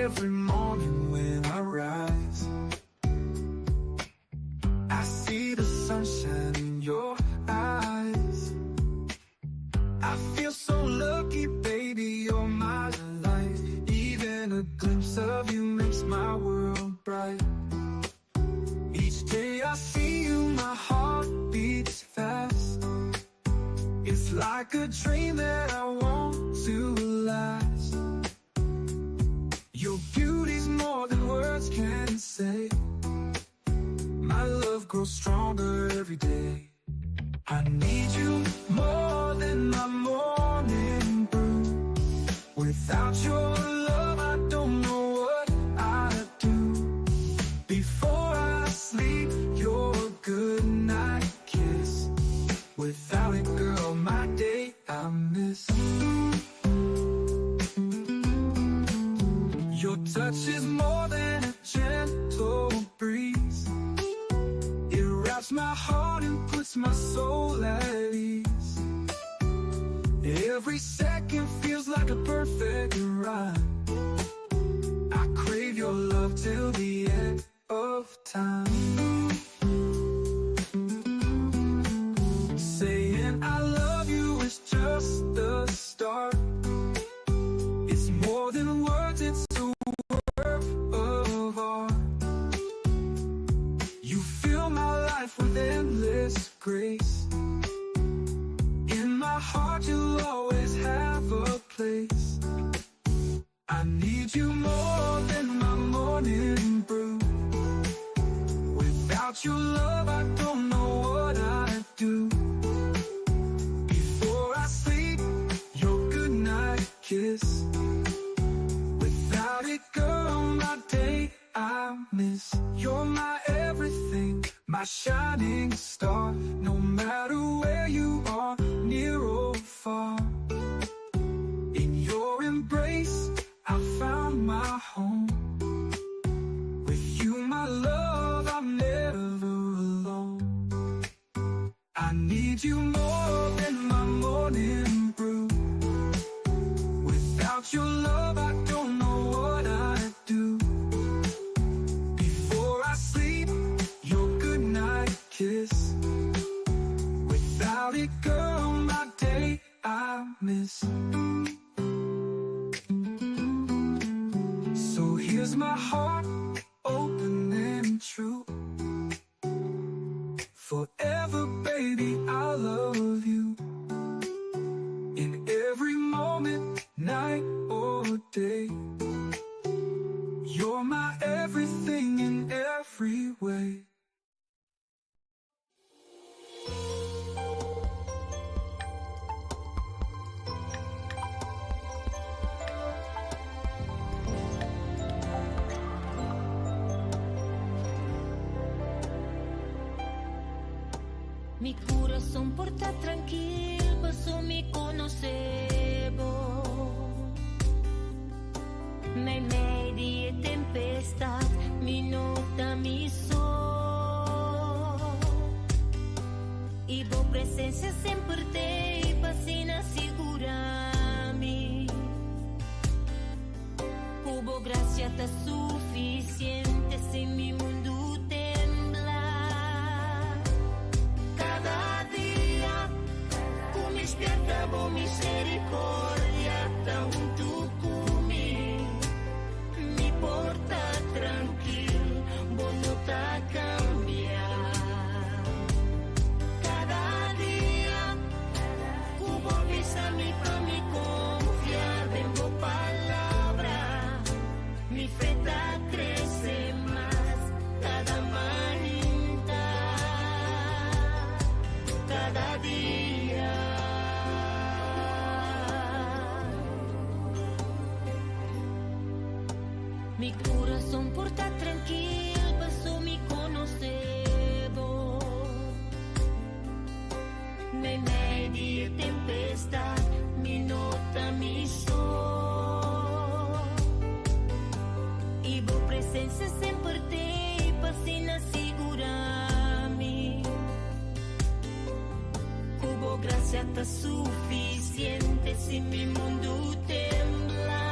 Every morning when I rise, I see the sunshine in your eyes. I feel so lucky, baby, you're my light. Even a glimpse of you makes my world bright. Each day I see you, my heart beats fast. It's like a dream that I want to last. Your beauty's more than words can say. My love grows stronger every day. I need you more than my morning brew. Without your love, I don't know what I'd do. Before I sleep, your good night kiss. Without it, girl, my day I miss. Your touch is more than a gentle breeze. It wraps my heart and puts my soul at ease. Every second feels like a perfect rhyme. I crave your love till the end of time. Saying I love you is just the start. It's more than words, it's a work of art. You fill my life with endless grace. In my heart, you'll always have a place. I need you more than my morning brew. Without your love, I don't know what I'd do. Before I sleep, your goodnight kiss. Without it, girl, my day I miss. You're my everything, my shining star. No matter where you are, near or far. In your embrace, I found my home. With you, my love, I'm never alone. I need you more than my morning brew. Without your love, I don't know what I'd do. Before I sleep, your goodnight kiss. Without it, girl, my day I miss. So here's my heart, open and true. Forever, baby, I love you. In every moment, night or day. You're my everything in every way. Mi corazón porta tranquil, paso mi conocebo. Me medio tempestad, mi nota mi sol. Y bo presencia sempre te pasina segura-me. Cubo gracia ta suficiente si mi mundo tembla. Cada dia cu mi spierta bo misericordia ta hunto cu mi. Mi por ta trankil, bo no ta cambia. Cada dia cu bo bisa mi pa mi confia den bo palabra. Mi fe ta crece mas cada mainta, cada dia. Mi corazón por ta trankil, paso mi conoce bo. Meimei di e tempestad, mi no ta mi so. I bo presencia semper t'ei pa asina sigura mi. Cu bo gracia ta suficiente si mi mundu tembla.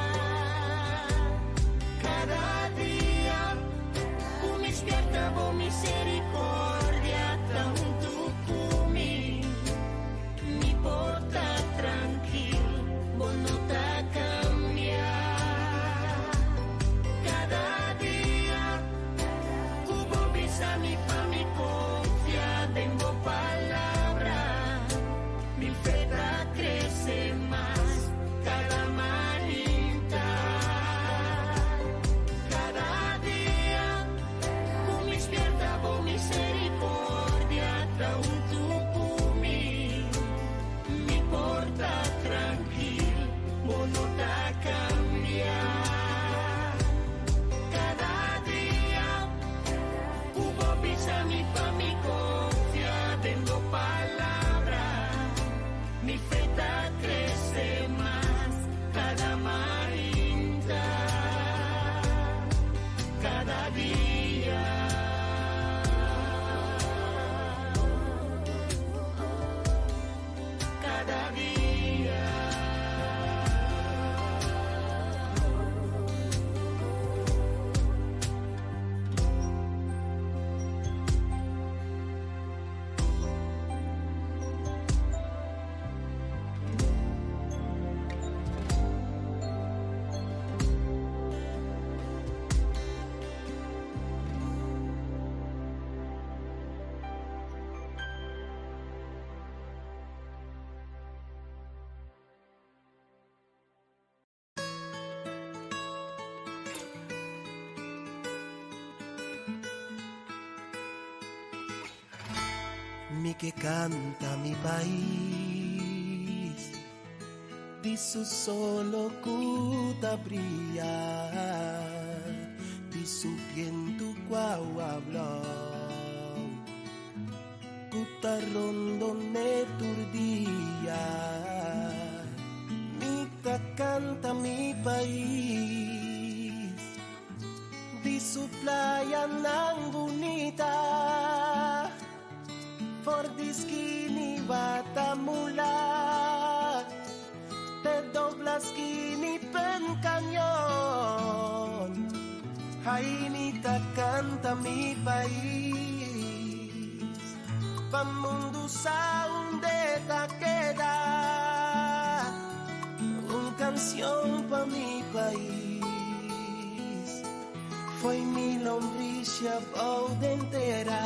Mi ke kanta mi pais di su solo ku ta bria, di su bientu ku a blou ku ta rondon'é tur dia. Mi ta kanta mi pais di su playanan bunita, for di skin'i Watamula te dobla skin'i Pen Cañon. Ai, mi ta kanta mi pais pa mundu sa unda e ta keda. Un kansion pa mi pais, fo'i mi lombrisia bou den tera.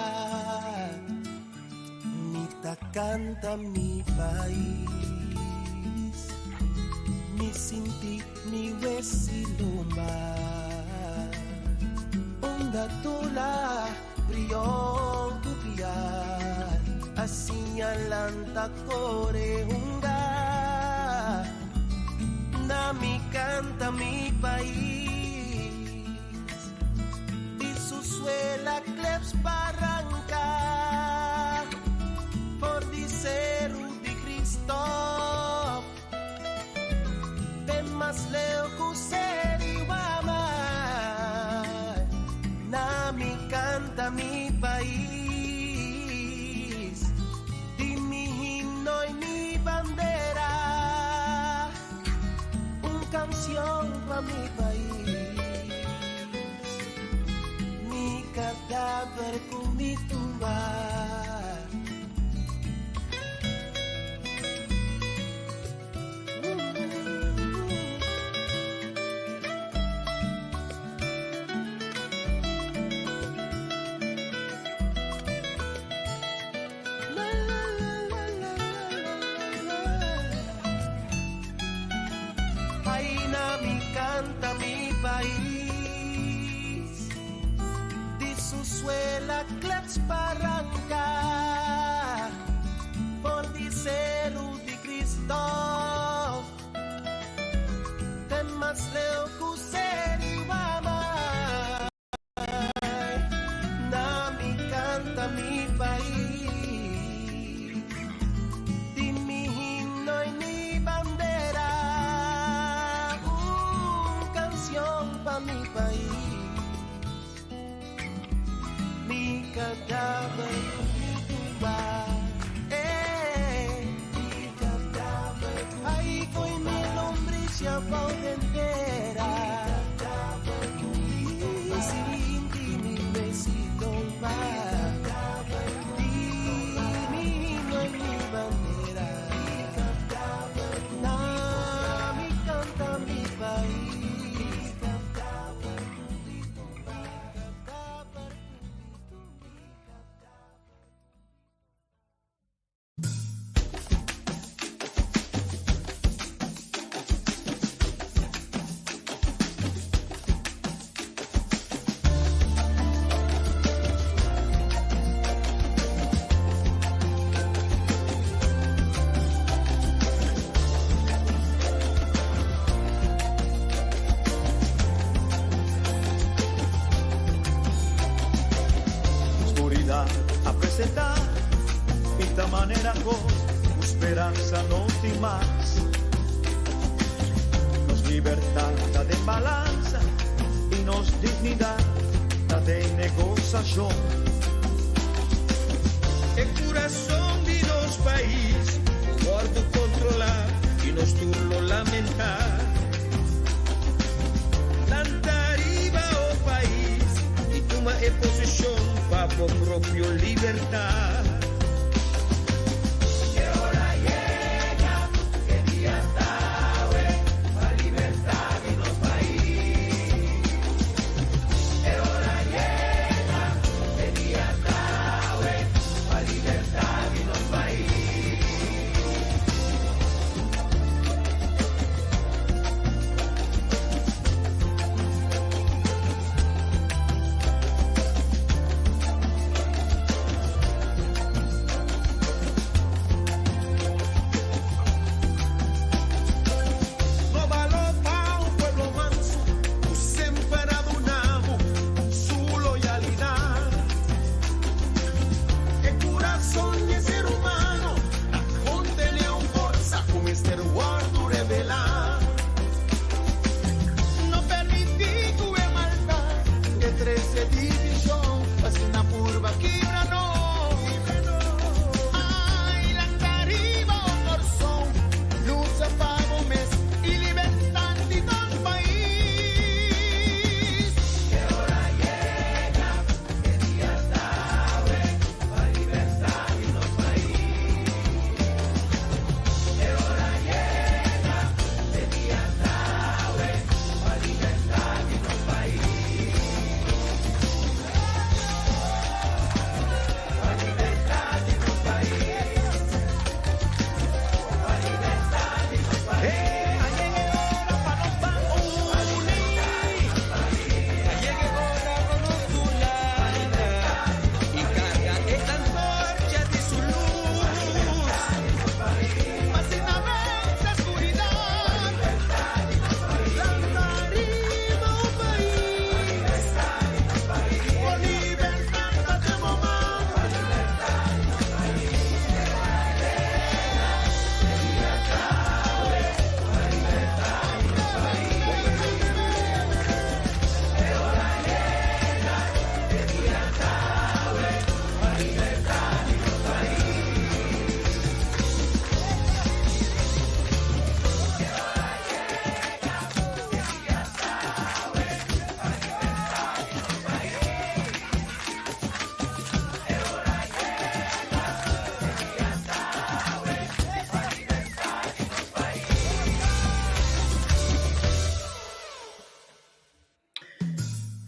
Mi ta kanta mi pais, mi sinti mi wes'i lomba, unda Tula, Brion ku Piar a siña lanta kore hunga. Na mi kanta mi pais di su suela kleps baranka, for di Seru di Kristòf te mas leu ku Ser'i Wamai. Na mi kanta mi pais di mi himno i mi bandera. Un kansion pa mi pais, mi kadaver ku mi tumba. La la la la la la la. Ai, na mi kanta mi pais di su suela kleps baranka, for di Seru di Kristòf te mas leu ku Ser'i Wamai. Na mi kanta mi pais di mi himno i mi bandera. Un kansion pa mi pais, mi kadaver ku mi tumba. Eh, mi kadaver. Ai, fo'i mi lombrisia bou den tera. Mi sinti mi wes'i lomba. Di mi himno i mi bandera. Na mi kanta mi pais. Kadaver ku mi tumba. Kadaver ku mi tumba. Oscuridad a presentá pinta manera kos ku speransa no tin mas. Nos libertat ta den balansa i nos dignidat ta den negosashon. E kurason di nos pais wòrdu kontrolá i nos tur lo lamentá. Lanta riba, o pais, i tuma e posishon pa bo propio libertat. E ora a yega, e dia t'awe, pa libertat di nos pais. E ora a yega, e dia t'awe, pa libertat di nos pais.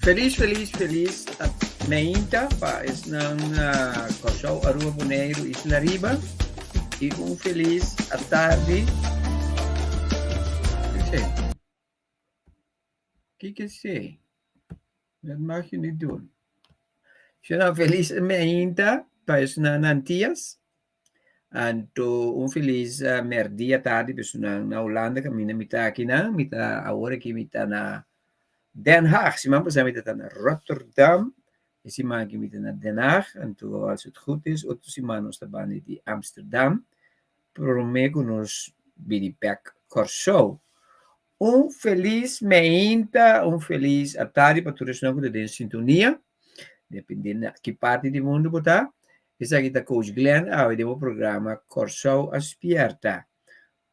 Felis felis felis meinta pa esnan na Kòrsou, Aruba, Boneiru, Isla Riba i un felis atardi. Kiko Kiko esei? Dat mag je niet doen. Shona felis meinta pa esnan na Antias. Anto un felis merdia tardi pa esnan na Hulanda kaminda mi ta akinan. Mi ta awor aki mi ta na Den Haag. Siman pasá mi ta na Rotterdam. E siman aki mi ta na Den Haag. Anto als het goed is otro siman nos ta banda di Amsterdam promé ku nos bini bèk Kòrsou. Un felis meinta, un felis atardi pa tur esnan ku ta den sintonia. Depende na ki parti di mundu bo ta. Esaki ta Coach Glenn awe den bo programa Kòrsou a Spièrta.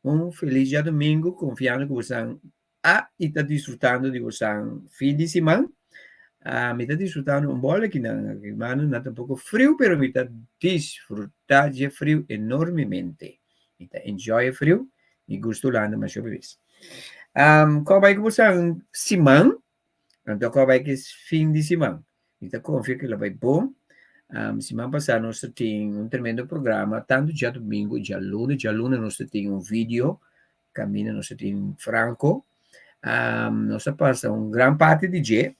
Un felis djadumingu konfiando ku bosan a i ta disfrutando di bosan fin di siman. Mi ta disfrutando un bòl aki nan aki mano na ta un poko friu pero mi ta disfruta dje friu enormemente. Mi ta enjoy e friu, mi gusta Hulanda masha hopi bes. Kòb bai ku bosan siman? Anto kòb bai ku fin di siman? Mi ta konfia ku lo bai bon. Siman pasá nos ta tin un tremendo programa, tantu djadumingu i djaluna. Djaluna nos ta tin un video kaminda nos ta tin Franco. Nos a pasa un gran parti di dje.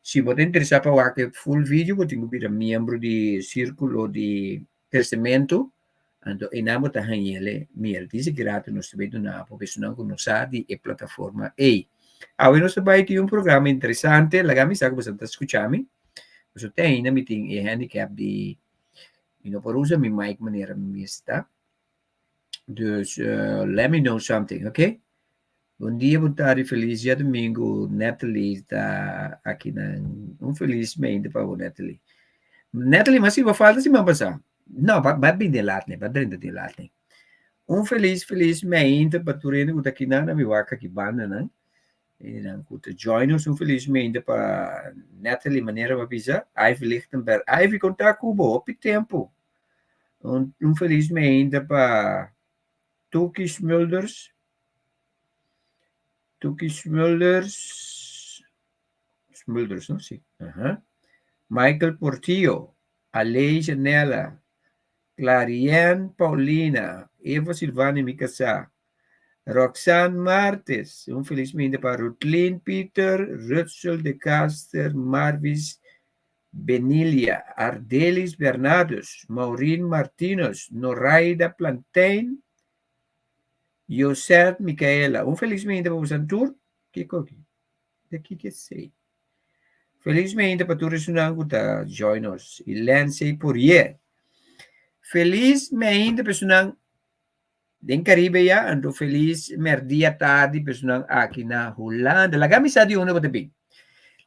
Si bo ta interesá pa wak e full video, bo tin ku bira miembro di Sírkulo di Kresementu. Anto einan bo ta hañ'el miel. Dice gratis nos ta bai duna bo personan ku no sa di e plataforma ei. Awe nos ta bai tin un programa interesante. Laga mi sa ku boso ta skucha mi. Pasobra te ainda mi tin e handicap di mi no por usa mi mic manera mi mester. Dus let me know something, ok? Bon dia, bon tardi, feliz djadumingu. Natalie ta aki nan. Un feliz meinte pa bo, Natalie. Natalie, mas si bo falta siman pasá. No, ba, ba bin den laat ne, ba drenta den laat ne. Un feliz, feliz meinte pa tur hende ku ta aki nan, na mi wak aki banda nan. E nan ku ta join nos, un feliz meinte pa Natalie, manera bo a bisa, Ivy Lichtenberg. Ivy, kon ta ku bo? Hopi tempu. Un, un feliz meinte pa Tuki Smulders. Tuki Smulders. Smulders, no? Sí. Aha. Michael Portillo, Alei Janella, Clarien Paulina, Eva Silvani mi kasá, Roxanne Martes, un felis minte pa Rutlin Pieter, Rutzel de Caster, Marvis Benilia, Ardelis Bernardus, Maureen Martinus, Noraida Plantijn, Josette Micaela. Un felis minte pa bosan tur. Kiko aki? De kiko esei? Felis minte pa tur esunnan ku ta join nos. I Lindsay Pourier. Felis meinte pa esunnan den Caribe ya, anto felis merdia tardi pa esunnan aki na Hulanda. Laga mi sa di unda bo ta bin.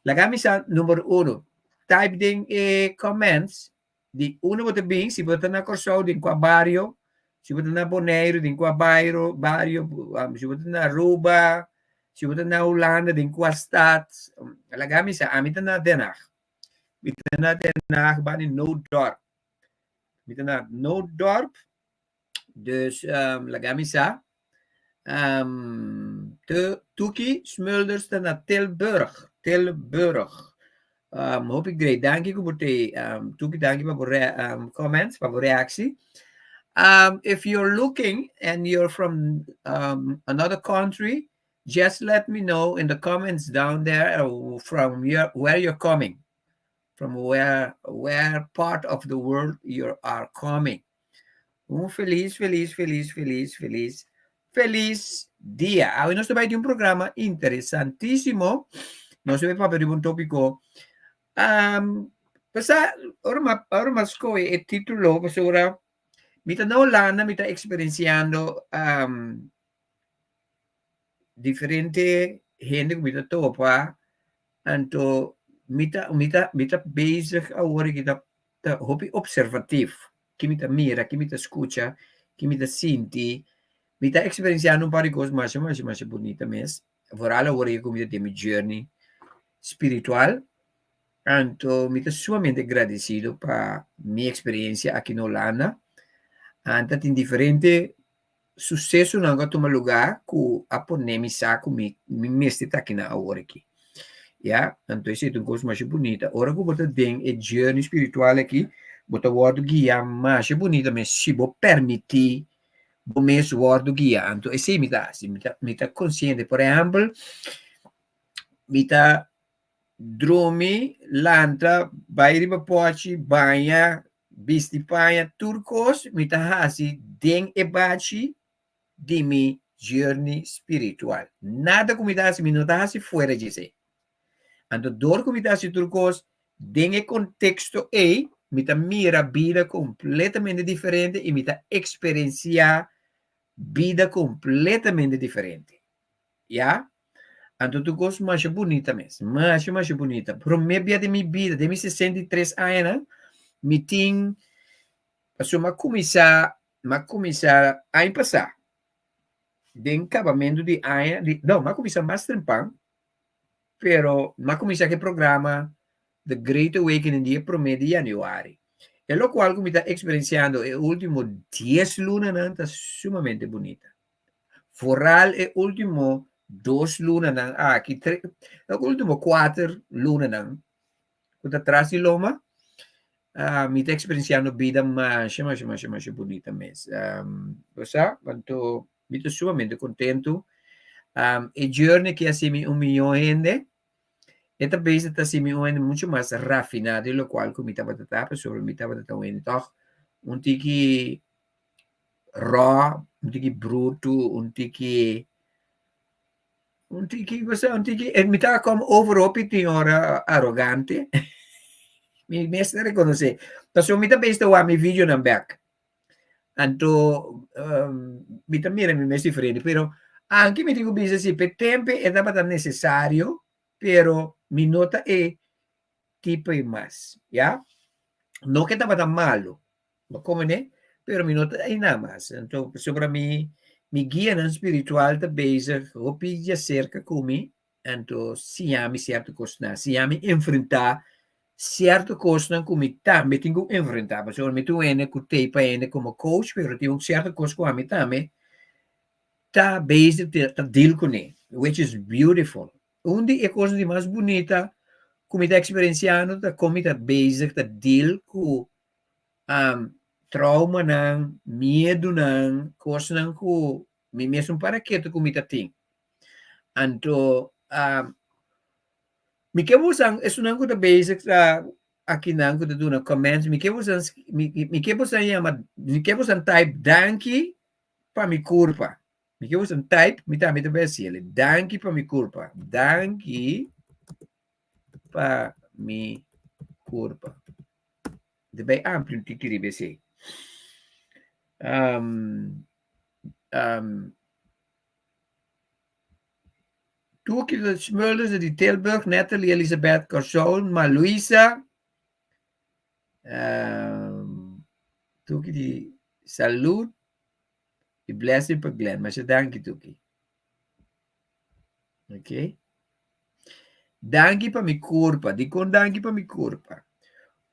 Laga mi sa number uno. Type den e comments di unda bo ta bin, si bo ta na Kòrsou den kua bario, si bo ta na Boneiru den kua bairo, bario, si bo ta na Aruba, si bo ta na Hulanda den kua stad. Laga mi sa, ami ta na Den Haag. Mi ta na Den Haag bani Nootdorp. Mi ta na Nootdorp, dus laga mi sa. Tuki Smulders ta na Tilburg, Tilburg. Hopi great, danki ku bo te, Tuki danki pa bo comments, pa bo reactie. If you're looking and you're from another country, just let me know in the comments down there from your, where you're coming. From where, where part of the world you are coming. Un felis, felis, felis, felis, felis, felis dia. Awe nos ta bai tin un programa interesantísimo. Nos ta bai papia riba un tópiko. Um, pasa, ora ma, ora ma skohe e título, pasobra mi ta na Holanda, mi ta eksperensiando um, diferente hende ku mi ta topa, anto mi ta, mi ta, mi ta bezig awor ki ta ta hopi observatief. Ki mi ta mira, ki mi ta skucha, ki mi ta sinti. Mi ta eksperensiando un par di kos masha, masha, masha bunita mes. Vooral awor ku mi ta den mi journey spiritual. Anto mi ta sumamente gradesido pa mi eksperensia aki na Hulanda. Anta tin diferente susesonan ku a tuma lugá ku a pone mi sa ku mi mi mester ta akinan awor aki. Ya, anto esei ta un kos masha bunita. Ora ku bo ta den e journey spiritual aki, bo ta wòrdu guiá masha bunita mes si bo permití bo mes wòrdu guiá. Anto esei mi ta hasi, mi ta mi ta konsiente. Por ehèmpel, mi ta drumi, lanta, bai riba pòchi, baña, bisti paña, tur kos mi ta hasi den e bachi di mi journey spiritual. Nada ku mi ta hasi, mi no ta hasi fuera dje esei. Anto dor ku mi ta hasi tur kos den e konteksto ei, mi ta mira bida kompletamente diferente i mi ta eksperensiá bida kompletamente diferente. Ya? Anto tur kos masha bunita mes, masha masha bunita. Promé bia den mi bida, den mi 63 añanan, mi tin, pasobra mi a kuminsá M'a kuminsá aña pasá den kabamentu di aña di no m'a kuminsá mas trempan pero m'a kuminsá ku e programa The Great Awakening di e promé di yanüari. E lokual ku mi ta eksperensiando e último dies lunanan ta sumamente bunita. Foral e último dos lunanan aki, tre, e último kuater lunanan ku ta tras di loma Ah, mi ta experienciando bida masha, masha, masha, masha bunita mes. Um, bo sa, wanto mi ta sumamente contento. Um, e journey que hasi mi un millón hende, e ta bezig ta hasi mi un hende mucho mas rafiná de lo cual ku mi tabata ta, pasobra mi tabata ta un hende toch un tiki raw, un tiki bruto, un tiki Un tiki, bo sa, un tiki, e mi ta kom over hopi tin ora arogante. Mi mes ta rekonosé. Pasobra mi ta bezig ta wak mi videonan bèk. Anto, um, mi ta mira mi mes diferente. Pero, anke mi tin ku bisa si, p'e tempe e tabata nesesario, pero mi no ta e tipo ei mas, ya. No ke tabata malu, Bo komene, pero mi no ta einan mas. Anto, pasobra mi, mi guianan spiritual ta bezig hopi djaserka ku mi, anto siña mi sierto kosnan, siña mi enfrentá sierto kosnan ku mi tambe tin ku enfrentá. Pasobra mi ta un hende ku t'ei pa hende komo coach, pero tin un sierto kos ku ami tambe ta bezig ta deal kuné, which is beautiful. Un di e kosnan di mas bunita ku mi ta eksperensiando ta kon mi ta bezig ta deal ku um, traumanan, miedunan, kosnan ku mi mes un para ketu ku mi ta tin. Anto, um, mi ke bosan, esunnan ku ta bezig ta akinan ku ta duna comments, mi ke bosan, mi, mi ke bosan yama, mi ke bosan type danki pa mi kurpa. Mi ke bosan type, mi tambe ta bai hasiel, danki pa mi kurpa. Danki pa mi kurpa. De bai amplia un tiki riba esei. Um, um, Tuki de Smulders di Tilburg, Natalie Elizabeth Corsou, Ma Luisa, um, Tuki di Salud i blessing pa Glenn. Masha danki, Tuki. Ok. Danki pa mi kurpa. Dikon danki pa mi kurpa?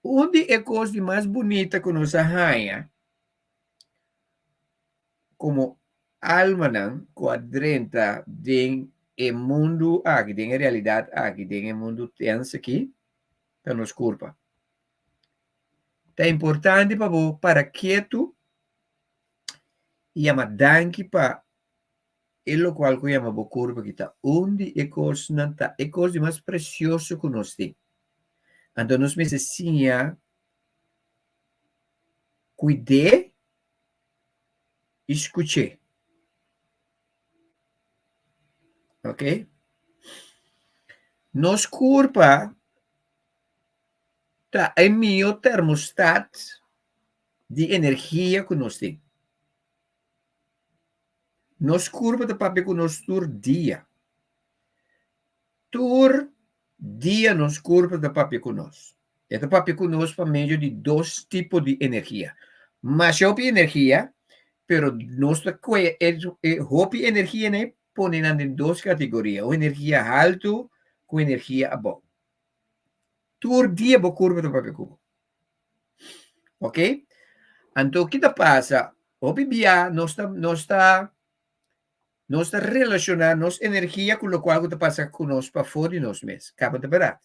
Un di e kos di mas bunita ku nos a haña komo almanan ku a drenta den e mundu aki, den e realidat aki, den e mundu tens aki, ta nos kurpa. Ta importante pa bo para ketu i yama danki pa E lokual ku yama bo kurpa ki ta un di e kosnan ta e kos di mas presioso ku nos tin. Anto nos mester siña kuid'é i skuch'é. Ok? Nos kurpa ta e mihó termostat di energia ku nos tin. Nos kurpa ta papia ku nos tur dia. Tur dia nos kurpa ta papia ku nos. E ta papia ku nos pa medio di dos tipo di energia. Masha hopi energia, pero nos ta kue e, e hopi energia nei pone nan den dos kategoria, un energia haltu ku energia abou. Tur dia bo kurpa ta papia ku bo. Ok? Anto, ki ta pasa? Hopi bia nos ta, nos ta, Nos ta relashoná nos energia ku lokual ku ta pasa ku nos pafó di nos mes. Kaba ta bèrdat.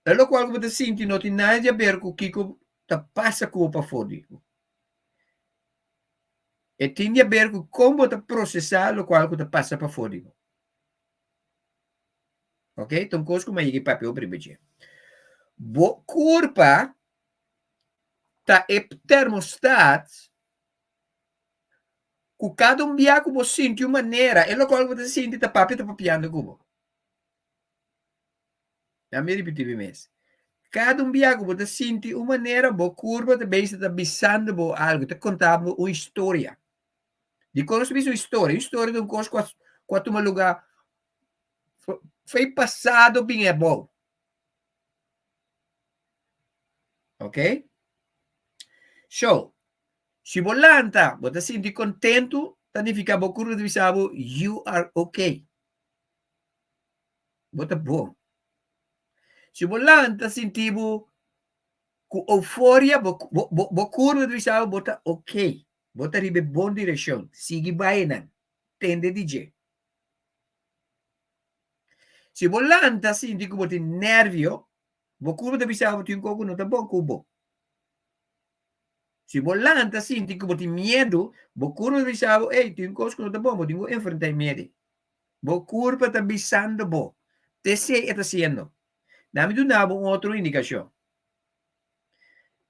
E lokual ku bo ta sinti no tin nada di aber ku kiko ta pasa ku bo pafó di bo. E tin di aber ku kon bo ta prosesá lokual ku ta pasa pafó di bo. Ok, ta un kos ku mi a yega i papia hopi riba dje. Bo kurpa ta e termostat ku kada un bia ku bo sinti un manera, e lokual ku bo ta sinti ta papia ta papiando ku bo. Ya mi ripití mi mes. Kada un bia ku bo ta sinti un manera, bo kurpa ta bezig ta bisando bo algu, ta konta bo un historia. Dikon nos ta bisa un historia? Un historia ta un kos ku a ku a tuma lugá fei pasado bin abou. Ok? So, si bo lanta, bo ta sinti kontentu, ta nifiká bo kurpa ta bisa bo, you are okay. Bo ta bon. Si bo lanta sinti bo ku euforia, bo bo bo kurpa ta bisa bo, bo ta okay. Bo ta riba e bon direkshon. Sigui bai nan. Tende di dje. Si bo lanta sinti ku bo tin nervio, bo kurpa ta bisa bo tin kos ku no ta bon ku bo. Si bo lanta sinti ku bo tin miedu, bo kurpa ta bisa bo, ey, tin kos ku no ta bon, bo tin ku enfrenta e miedu. Bo kurpa ta bisando bo. T'esei e ta hasiendo. Dami duna bo un otro indikashon.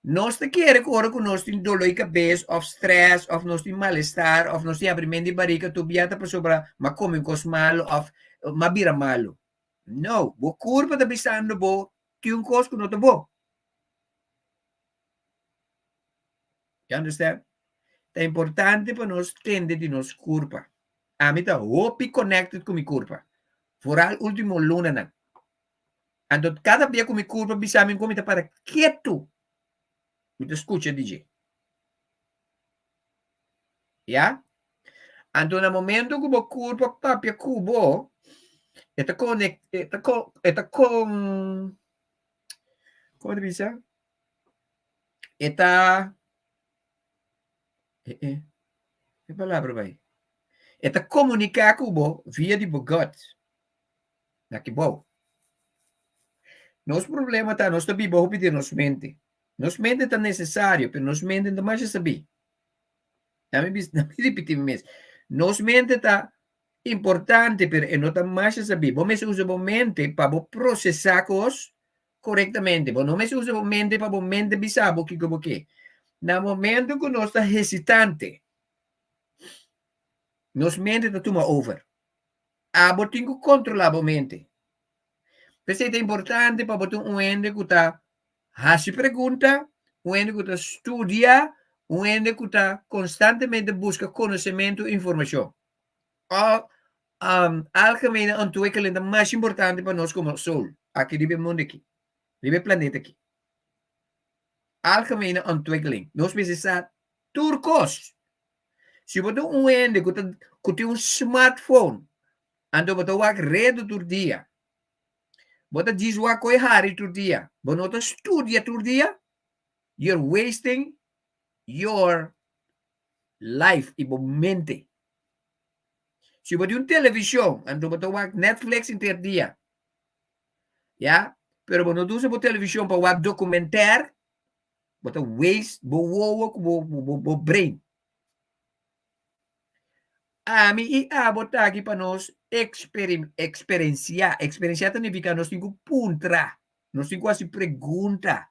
Nos ta kere ku ora ku nos tin doló di kabes òf strès òf nos tin malestar òf nos tin abrimentu di barika tur bia ta pasobra m'a kome un kos malu òf m'a bira malu. No, bo kurpa ta bisando bo tin un kos ku no ta bon. You understand? Ta importante pa nos tende di nos kurpa. Ami ta hopi connected ku mi kurpa, foral ultimo lunanan. Anto kada bia ku mi kurpa bisa mi ku mi ta para ketu, mi ta skucha di dje. Ya? Anto na momento ku bo kurpa papia ku bo, e ta konek, e ta ko, e ta kon, komo ta bisa? E ta, e e, e palabra bai. E ta komuniká ku bo via di bo gut. Na ki bou. Nos problema ta nos ta biba hopi den nos mente. Nos mente ta necesario, pero nos mente no ta masha sabí. Dame bis, dame ripití mi mes. Nos mente ta importante, pero e no ta masha sabí. Bo mester usa bo mente pa bo procesá kos korektamente. Bo no mester usa bo mente pa bo mente bisa bo kiko bo ke. Na momento ku nos ta hesitante, nos mente ta tuma over. Abo tin ku kontrolá bo mente. P'esei ta importante pa bo tin un hende ku ta hasi pregunta, un hende ku ta studia, un hende ku ta konstantemente buska konosementu i informashon. O algemene ontwikkeling ta mas importante pa nos komo soul aki riba e mundu aki, riba e planeta aki. Algemene ontwikkeling. Nos mester sa tur kos. Si bo ta un hende ku ta ku tin un smartphone, anto bo ta wak redu tur dia, bo ta djis wak koi hari tur dia, bo no ta studia tur dia, you're wasting your life i bo mente. Si bo tin un televishon, anto bo ta wak Netflix henter dia, ya, pero bo no ta usa bo televishon pa wak documentaire, Bo ta waste bo wowo ku bo bo bo brain. Ami i abo ta aki pa nos eksperim eksperensiá. Eksperensiá ta nifiká nos tin ku puntra, nos tin ku hasi pregunta.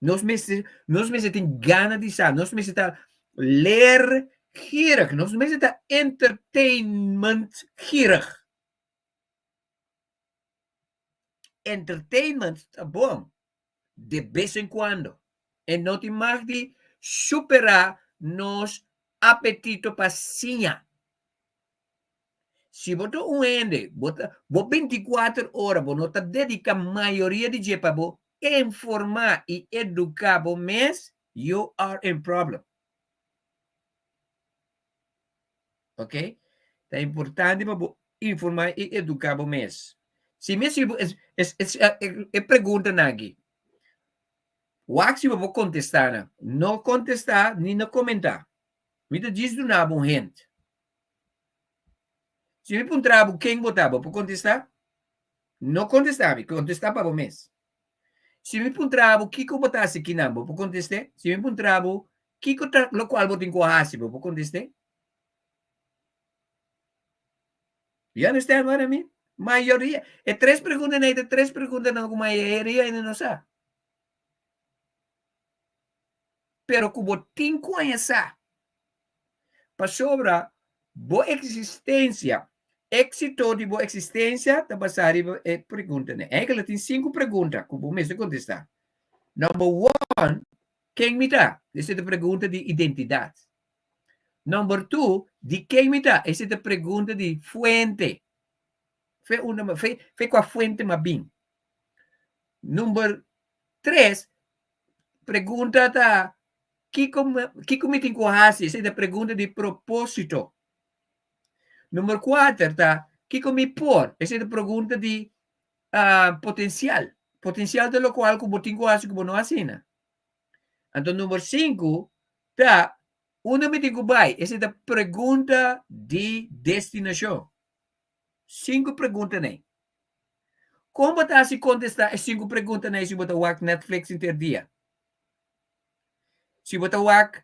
Nos mester nos mester tin gana di sa, nos mester ta leergierig, nos mester ta entertainmentgierig. Entertainment ta bon, de bes en cuando. E no tin mag di superá nos apetito pa siña. Si bo ta un hende, bo ta, bo binticuater ora bo no ta dedica mayoria di dje pa bo informá i educá bo mes, you are in problem. Ok? Ta importante pa bo informá i eduká bo mes. Si mi hasi bo es, es, es, e preguntanan aki, wak si bo por kontestá nan. No kontestá ni no komentá. Mi ta djis duna bo un hint. Si mi puntra bo ken bo ta, bo por kontestá? No kontestá mi, kontestá pa bo mes. Si mi puntra bo kiko bo ta hasi kinan, bo por kontest'é? Si mi puntra bo kiko ta lokual bo tin ku hasi, bo por kontest'é? You understand what I mean? Mayoria, e tres preguntanan ei ta tres preguntanan ku mayoria hende no sa. Pero ku bo tin ku haña sa. Pasobra bo eksistensia, éksito di bo eksistensia ta basá riba e preguntanan. Eigenlijk tin sinku pregunta ku bo mester kontestá. Number one, ken mi ta? Esei ta pregunta di identidat. Number two, di ken mi ta? Esei ta pregunta di fuente. Fe unda mi, fe, fe kua fuente mi a bin. Number tres, pregunta ta kiko mi, kiko mi tin ku hasi? Esei ta pregunta di propósito. Number kuater ta kiko mi por? Esei ta pregunta di uh, potensial. Potensial ta lokual ku bo tin ku hasi ku bo no hasi na. Anto number sinku ta unda mi tin ku bai? Esei ta pregunta di destinashon. Sinku pregunta nei. Kon bo ta hasi kontestá e sinku pregunta nei si bo ta wak Netflix henter dia? Si bo ta wak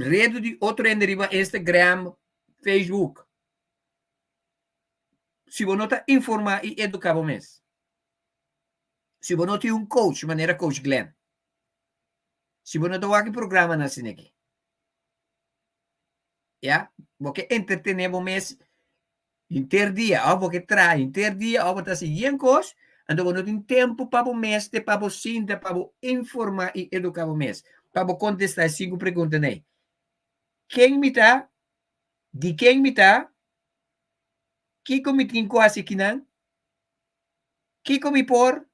redu di otro hende riba Instagram, Facebook? Si bo no ta informá i eduká bo mes? Si bo no tin un coach manera Coach Glenn? Si bo no ta wak e programanan asina aki? Ya, bo ke entretené bo mes henter dia, òf bo ke traha henter dia, òf bo ta hasi yen kos, anto bo no tin tempu pa bo mes te pa bo sinta, pa bo informá i eduká bo mes, pa bo kontestá e sinku preguntanan ei. Ken mi ta? Di ken mi ta? Kiko mi tin ku hasi kinan? Kiko mi por?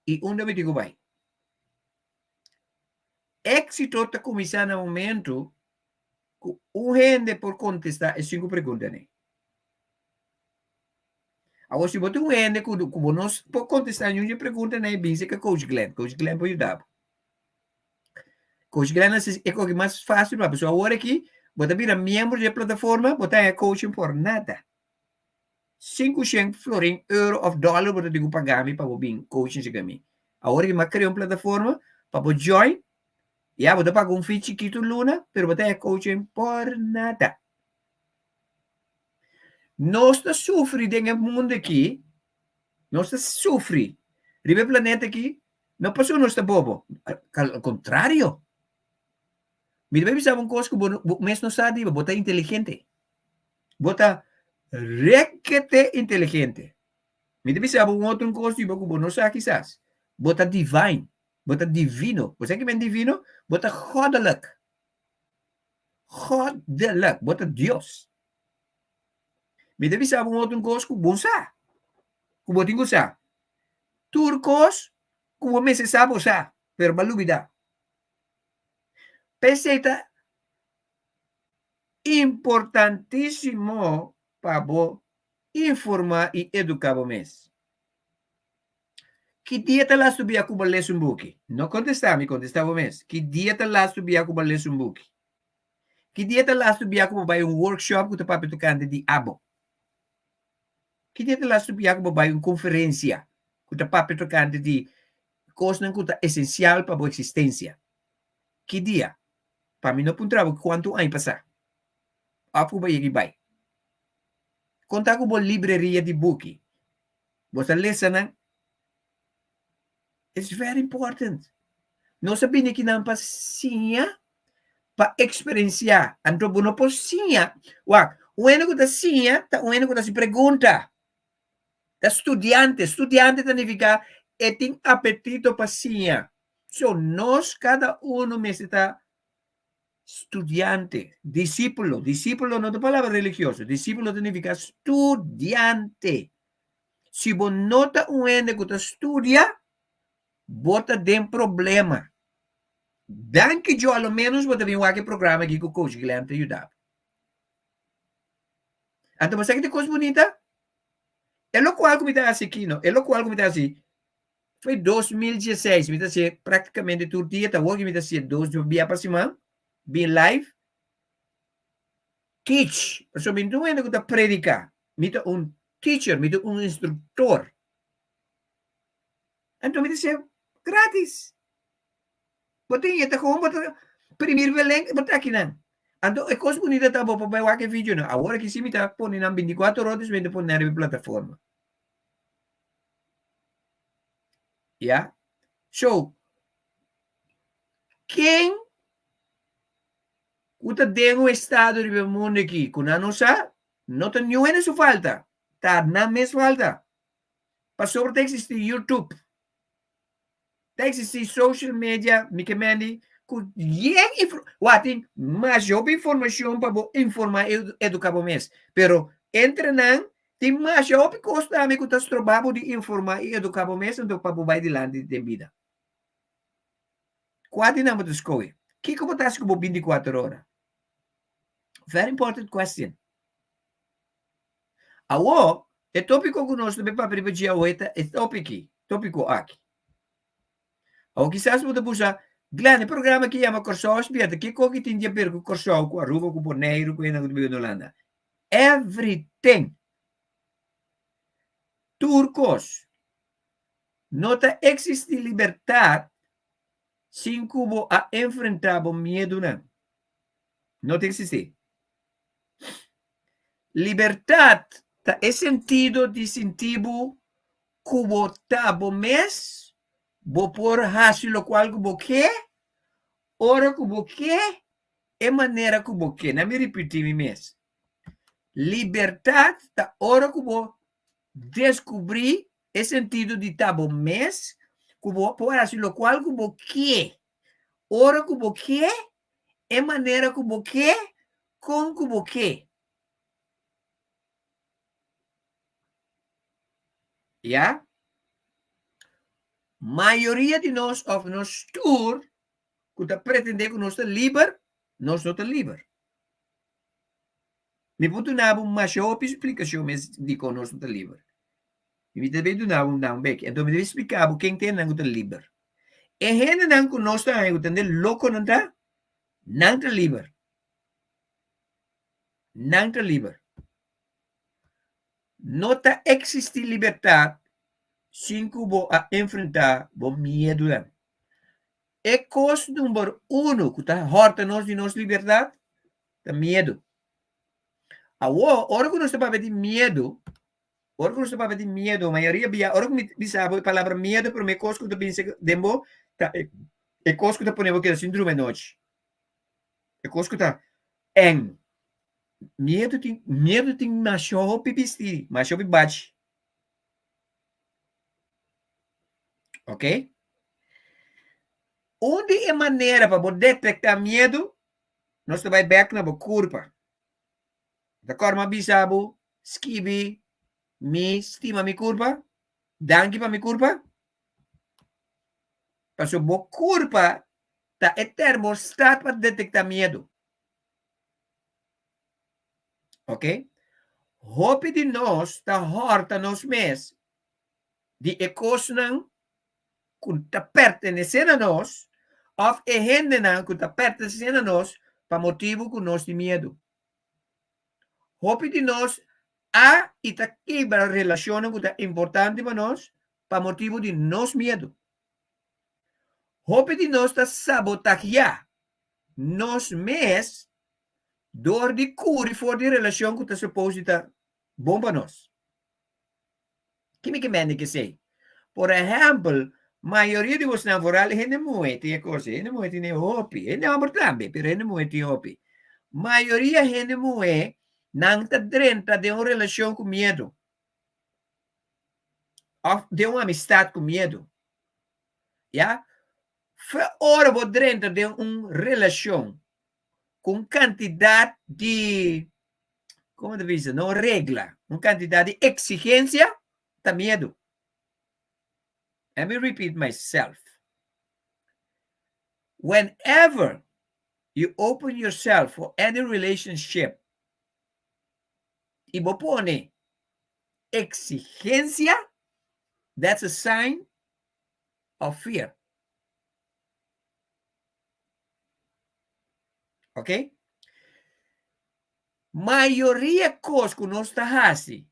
I unda mi tin ku bai? Éksito ta kuminsá na momentu ku un hende por kontestá e sinku preguntanan. Awor, si bo tin un hende ku ku bo no por kontestá niun di e preguntanan, bin serka Coach Glenn. Coach Glenn por yuda bo. Coach Glenn a hasi e koki mas fásil pa bo. So awor aki bo ta bira miembro di e plataforma, bo ta haña coaching por nada. 500 florin, euro of dollar bo ta tin ku paga mi pa bo bin coaching serka mi. Awor ki mi a krea un plataforma pa bo join, ya bo ta paga un fee chikitu luna, pero bo ta haña coaching por nada. Nos ta sufri den e mundu aki, nos ta sufri riba e planeta aki, no pasobra nos ta bobo, al kontrario. Mi ta bai bisa bo un kos ku bo bo mes no sa di bo, bo ta inteligente. Bo ta rekete inteligente. Mi ta bisa bo un otro kos di bo ku bo no sa kisas. Bo ta divine. Bo ta divino. Bo sa kimen divino? Bo ta goddelijk. Goddelijk. Bo ta Dios. Mi ta bisa bo un otro kos ku bo sa. Ku bo tin ku sa. Tur kos ku bo mester sa, bo sa. Pero bo a lubida. P'esei ta importantísimo pa bo informá i eduká bo mes. Ki dia ta lastu bia ku bo les un buki? No kontestá mi, kontestá bo mes. Ki dia ta lastu bia ku bo les un buki? Ki dia ta lastu bia ku bo bai un workshop ku ta papia tokante di abo? Ki dia ta lastu bia ku bo bai un konferensia ku ta papia tokante di kosnan ku ta esensial pa bo eksistensia? Ki dia? Pa mi no puntra bo kuantu aña pasá. Òf ku bo yega i bai. Konta ku bo libreria di buki. Bo ta lesa nan? It's very important. Nos a bini akinan pa siña, pa eksperensiá. Anto bo no por siña. Wak, un hende ku ta siña ta un hende ku ta hasi pregunta. Ta studiante. Studiante ta nifiká e tin apetito pa siña. So, nos kada uno mester ta studiante, disípulo. Disípulo no ta palabra religioso. Disípulo ta nifiká studiante. Si bo no ta un hende ku ta studia, bo ta den problema. Danki Djo, a lo ménos bo ta bin wak e programa aki ku Coach Glenn ta yuda bo. Anto bo sa ki ta kos bunita? E lokual ku mi ta hasi aki no, e lokual ku mi ta hasi foi 2016, mi ta hasié praktikamente tur dia, ta awor ku mi ta hasié dos bia pa siman, bin live. teach. Pasobra mi no ta un hende ku ta prediká. Mi ta un teacher, mi ta un instruktor. Anto mi ta hasié gratis. Bo tin e ta kon bo ta primir belen bo ta akinan. Anto e kos bunita ta bo por bai wak e videonan. Awor aki si mi ta pone nan bintikuater ora despues mi ta pone nan riba e plataforma. Ya. So, ken ku ta den un estado riba e mundu aki ku nan no sa, no ta niun hende su falta, ta nan mes falta. Pasobra ta eksistí YouTube. Ta existi social media, mi ke mendi, ku yen info, wa tin masha hopi informacion pa bo informa i educa bo mes. Pero entre nan tin masha hopi kos tambe ku ta stroba bo di informa i educa bo mes anto pa bo bai dilanti den bida. Kua di nan bo ta skohe? Kiko bo ta hasi ku bo binti kuater ora? Very important question. Awor, e tópiko ku nos ta bin papia riba dje awe ta e topiki, tópiko aki. Awor kisas bo ta busa, Glenn, e programa aki yama Kòrsou Aspierta, kiko ki tin di aber ku Kòrsou, ku Aruba, ku Boneiru, ku hende ku ta biba na Hulanda? Everything! Tur kos. No ta eksistí libertat sin ku bo a enfrentá bo miedunan. No ta eksistí. Libertat ta e sentido di sinti bo ku bo ta bo mes, bo por hasi lokual ku bo ke, ora ku bo ke, e manera ku bo ke. Na mi ripití mi mes. Libertat ta ora ku bo deskubrí e sentido di ta bo mes, ku bo por hasi lokual ku bo ke, ora ku bo ke, e manera ku bo ke, kon ku bo ke. Ya? Mayoria di nos of nos tur ku ta pretendé ku nos ta liber, nos no ta liber. Mi por duna bo masha hopi splikashon mes dikon nos no ta liber. I mi ta debe duna bo nan bek. Enton mi debe splika bo ken ta hendenan ku ta liber. E hendenan ku nos ta haña ku ta hende lokonan ta, nan ta liber. Nan ta liber. No ta eksistí libertat sin ku bo a enfrentá bo miedunan. E kos number uno ku ta hòrta nos di nos libertat ta miedu. Awor, ora ku nos ta papia di miedu, ora ku nos ta papia di miedu, mayoria bia, ora ku mi bisa bo e palabra miedu, promé kos ku ta binse den bo ta e kos ku ta pone bo keda sin drumi anochi. E kos ku ta eng. Miedu tin, miedu tin masha hopi bisti, masha hopi bachi. Ok? Un di e manera pa bo detektá miedu, nos ta bai bèk na bo kurpa. Ta kòrda mi a bisa bo, skibi mi stima mi kurpa, danki pa mi kurpa. Pasobra bo kurpa ta e termostat pa detektá miedu. Ok? Hopi di nos ta hòrta nos mes di e kosnan ku ta pertenesé na nos òf e hendenan ku ta pertenesé na nos pa motibu ku nos tin miedu. Hopi di nos a i ta kebra relashonnan ku ta importante pa nos pa motibu di nos miedu. Hopi di nos ta sabotagiá nos mes dor di kuri for di relashon ku ta supos di ta bon pa nos. Ki mi ke mende ku esei? Por ehèmpel, mayoria di bosnan, foral hende muhé tin e kos ei, hende muhé tin e hopi, hende hòmber tambe, pero hende muhé tin hopi. Mayoria hende muhé nan ta drenta den un relashon ku miedu òf den un amistat ku miedu. Ya? Fe ora bo drenta den un relashon ku un kantidat di, komo ta bisa, no regla, un kantidat di eksigensia, ta miedu. Let me repeat myself. Whenever you open yourself for any relationship i bo pone eksigensia, that's a sign of fear. Ok? Mayoria kos ku nos ta hasi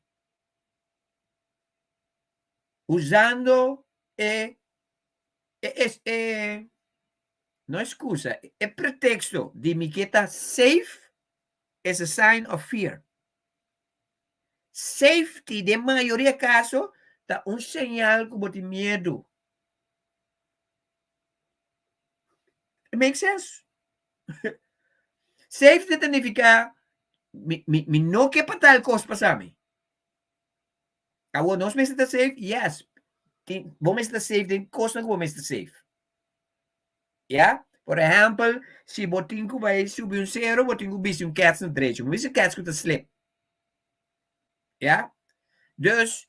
usando e e e e no excusa, e pretexto di mi ke ta safe is a sign of fear. Safety den mayoria kaso ta un señal ku bo tin miedu. It makes sense. Safety ta nifiká mi, mi, mi no ke pa tal kos pasa mi. Awor nos mester ta safe? Yes. Tin, bo mester ta safe den kosnan ku bo mester safe. Ya? Por ehèmpel, si bo tin ku bai subi un sero, bo tin ku bisti un kèts na drechi. Bo bisti kèts ku ta slip. Ya? Dus,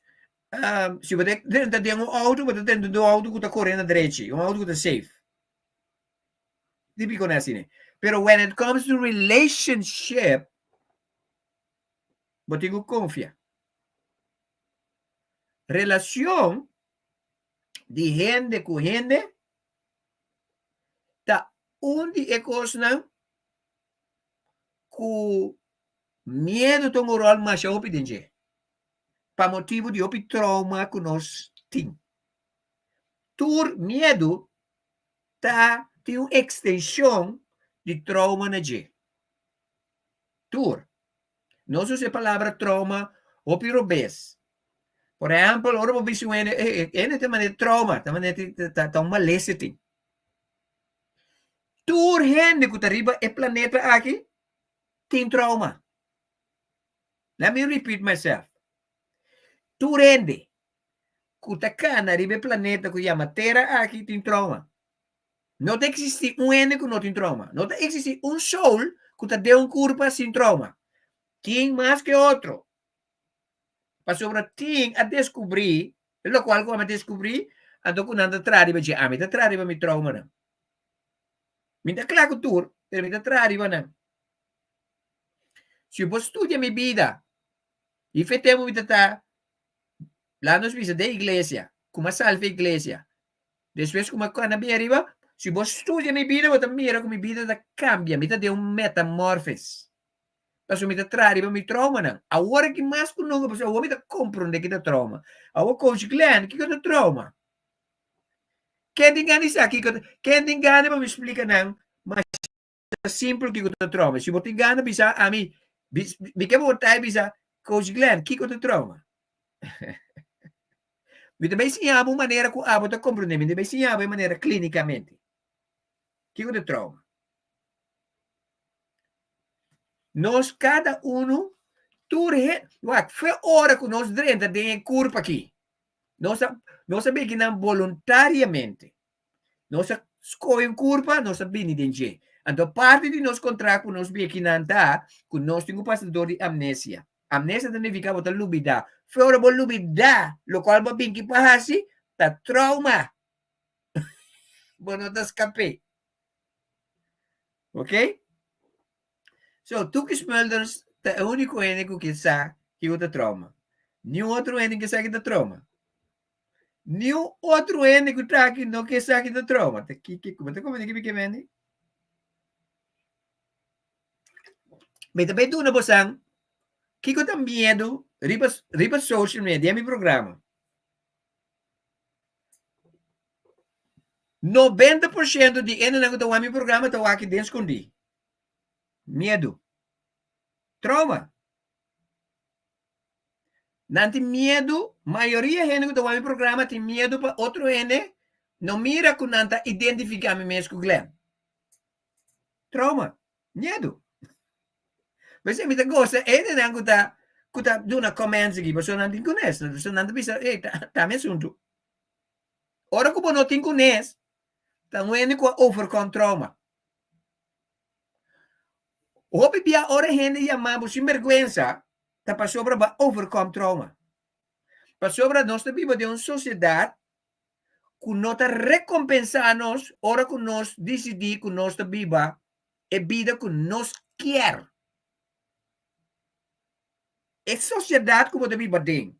um, si bo ta drenta den un outo, bo ta drenta den un outo ku ta kore na drechi, un outo ku ta safe. Típiko na asina. Pero when it comes to relationship, bo tin ku konfia. Relacion di hende ku hende ta un di e kosnan ku miedu ta un ròl masha hopi den dje, pa motibu di hopi trauma ku nos tin. Tur miedu ta tin un ekstenshon di trauma na dje. Tur. Nos usa e palabra trauma hopi robes. Por ehèmpel, ora bo bisa un hende, e hende ta manera trauma, ta manera ta ta un malesa tin. Tur hende ku ta riba e planeta aki tin trauma. Let me repeat myself. Tur hende ku ta kana riba e planeta ku yama Tera aki tin trauma. No ta eksistí un hende ku no tin trauma. No ta eksistí un soul ku ta den un kurpa sin trauma. Tin mas ke otro. Pasobra tin a deskubrí, e lokual ku ami a deskubrí, anto ku nan ta traha riba dje. Ami ta traha riba mi traumanan. Mi ta kla ku tur, pero mi ta traha riba nan. Si bo studia mi bida, i fe tempu mi ta ta, laga nos bisa, den iglesia, ku mi a salva iglesia, despues ku mi a kana bin ariba, si bo studia mi bida, bo ta mira ku mi bida ta kambia, mi ta den un metamorfes. Pasobra mi ta traha riba mi traumanan. Awor aki mas ku nunka, pasobra awor mi ta komprondé ki ta trauma. Awor Coach Glenn, kiko ta trauma? Ken tin gana di sa kiko ta, ken tin gana pa mi splika nan masha simpel kiko ta trauma? Si bo tin gana bisa ami, mi ke bo ta bisa Coach Glenn, kiko ta trauma? Mi ta bai siña bo un manera ku abo ta komprondé, mi ta bai siña bo e manera klínikamente. Kiko ta trauma? Nos kada unu, tur he, wak, fe ora ku nos drenta den e kurpa aki, nos a, nos a bini nan boluntariamente. Nos a skohe un kurpa, nos a bini den dje. Anto parti di nos kontrakt ku nos bini akinan ta ku nos tin ku pasa dor di amnesia. Amnesia ta nifiká bo ta lubidá. Fe ora bo lubidá lokual bo a bini aki pa hasi, ta trauma. Bo no ta skap'é. Ok? So, Tuki Smulders ta e úniko hende ku ke sa kiko ta trauma. Niun otro hende ke sa ki ta trauma. Niun otro hende ku ta aki no ke sa ki ta trauma. Ta ki ki bo ta komprende ki mi ke mende? Mi ta bai duna bosan kiko ta miedu riba riba social media, mi programa. 90% di hendenan ku ta wak mi programa ta wak den skondí. Miedu. Trauma. Nan tin miedu, mayoria hende ku ta wak mi programa tin miedu pa otro hende no mira ku nan ta identifiká mi mes ku Glenn. Trauma. Miedu. P'esei mi ta gosta e hendenan ku ta ku ta duna comments aki pasobra nan tin kunes. Pasobra nan ta bisa, ey, ta ta mi asuntu. Ora ku bo no tin kunes, ta un hende ku a overcome trauma. Hopi bia ora hende yama bo sinbergwensa, ta pasobra bo a overcome trauma. Pasobra nos ta biba den un sosiedat ku no ta rekompensá nos ora ku nos disidí ku nos ta biba e bida ku nos kier. E sosiedat ku bo ta biba den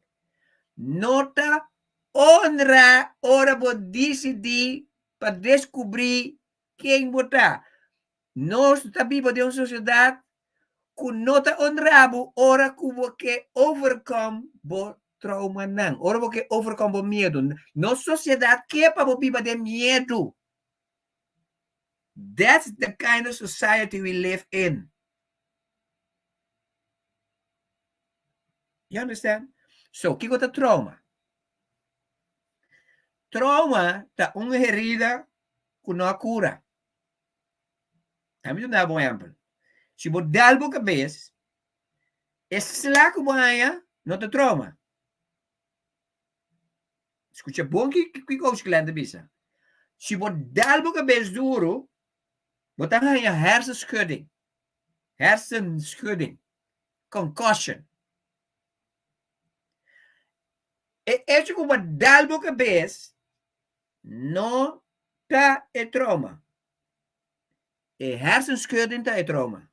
no ta onra ora bo disidí pa deskubrí ken bo ta. Nos ta biba den un sosiedat. ku no ta honra bo ora ku bo ke overcome bo traumanan, ora bo ke overcome bo miedu. Nos sosiedat ke pa bo biba den miedu. That's the kind of society we live in. You understand? So, kiko ta trauma? Trauma ta un herida ku no a kura. Ami ta duna bo un ehèmpel. Si bo dal bo kabes, e sla ku bo haña no ta trauma. Skucha bon ki Coach Glenn ta bisa. Si bo dal bo kabes duru, bo ta haña hersenschudding. Hersenschudding. Concussion. E echo ku bo dal bo kabes no ta e trauma. E hersenschudding ta e trauma.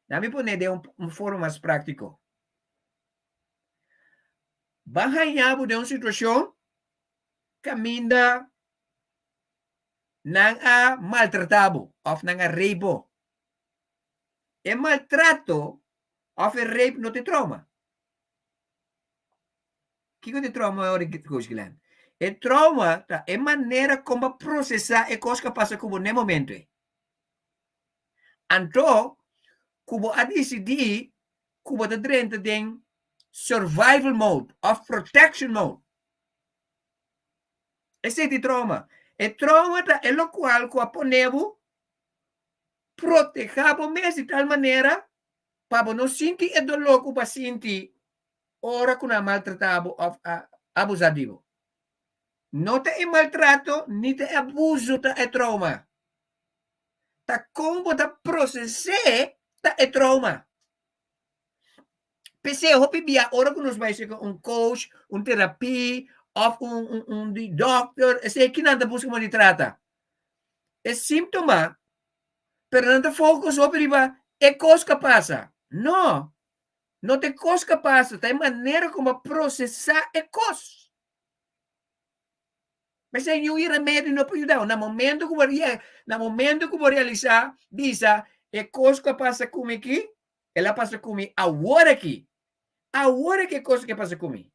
Laat mi pone den un forma mas práktiko. Ban haña bo den un situashon kaminda nan a maltratá bo òf nan a rape bo. E maltrato òf e rape no ta e trauma. Kiko ta e trauma ora Coach Glenn? E trauma ta e manera kon bo a prosesá e kos ku a pasa ku bo na e momento ei. Anto ku bo a disidí ku bo ta drenta den survival mode òf protection mode. Esei ta e trauma. E trauma ta e lokual ku a pone bo protehá bo mes di tal manera pa bo no sinti e doló ku bo a sinti ora ku nan a maltratá bo òf a abusá di bo. No ta e maltrato ni ta e abuso ta e trauma. Ta kon bo ta proses'é ta e trauma. P'esei hopi bia ora ku nos bai serka un coach, un terapia òf un un un di dòkter, esei kinan ta buska mo di trata? E síntoma, pero nan ta focus hopi riba e kos ku a pasa. No, no ta e kos ku a pasa, ta e manera ku bo a prosesá e kos. P'esei niun i remedio no por yuda bo. Na momento ku bo na momento ku bo realisá, bisa, e kos ku a pasa ku mi aki, el a pasa ku mi awor aki. Awor aki e kos aki a pasa ku mi.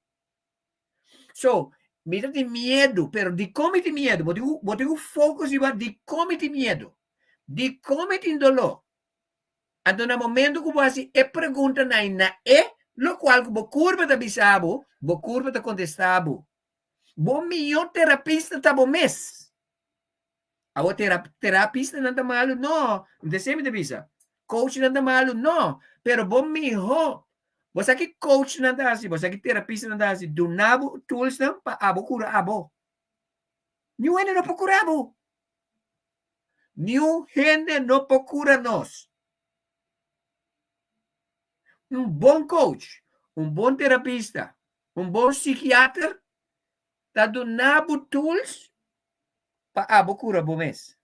So, mi ta tin miedu, pero dikon mi tin miedu? Bo tin ku bo tin ku focus riba dikon mi tin miedu, dikon mi tin doló. Anto na momento ku bo hasi e preguntanan na e lokual ku bo kurpa ta bisa bo, bo kurpa ta kontestá bo. Bo mihó terapista ta bo mes. Awor terapistanan ta malu? No, no ta esei mi ta bisa. Coachnan ta malu? No, pero bo mihó. Bo sa ki coachnan ta hasi, bo sa ki terapistanan ta hasi? Duna bo toolsnan pa abo kura abo. Niun hende no por kura bo. Niun hende no por kura nos. Un bon coach, un bon terapista, un bon psikiater ta duna bo tools pa abo kura bo mes.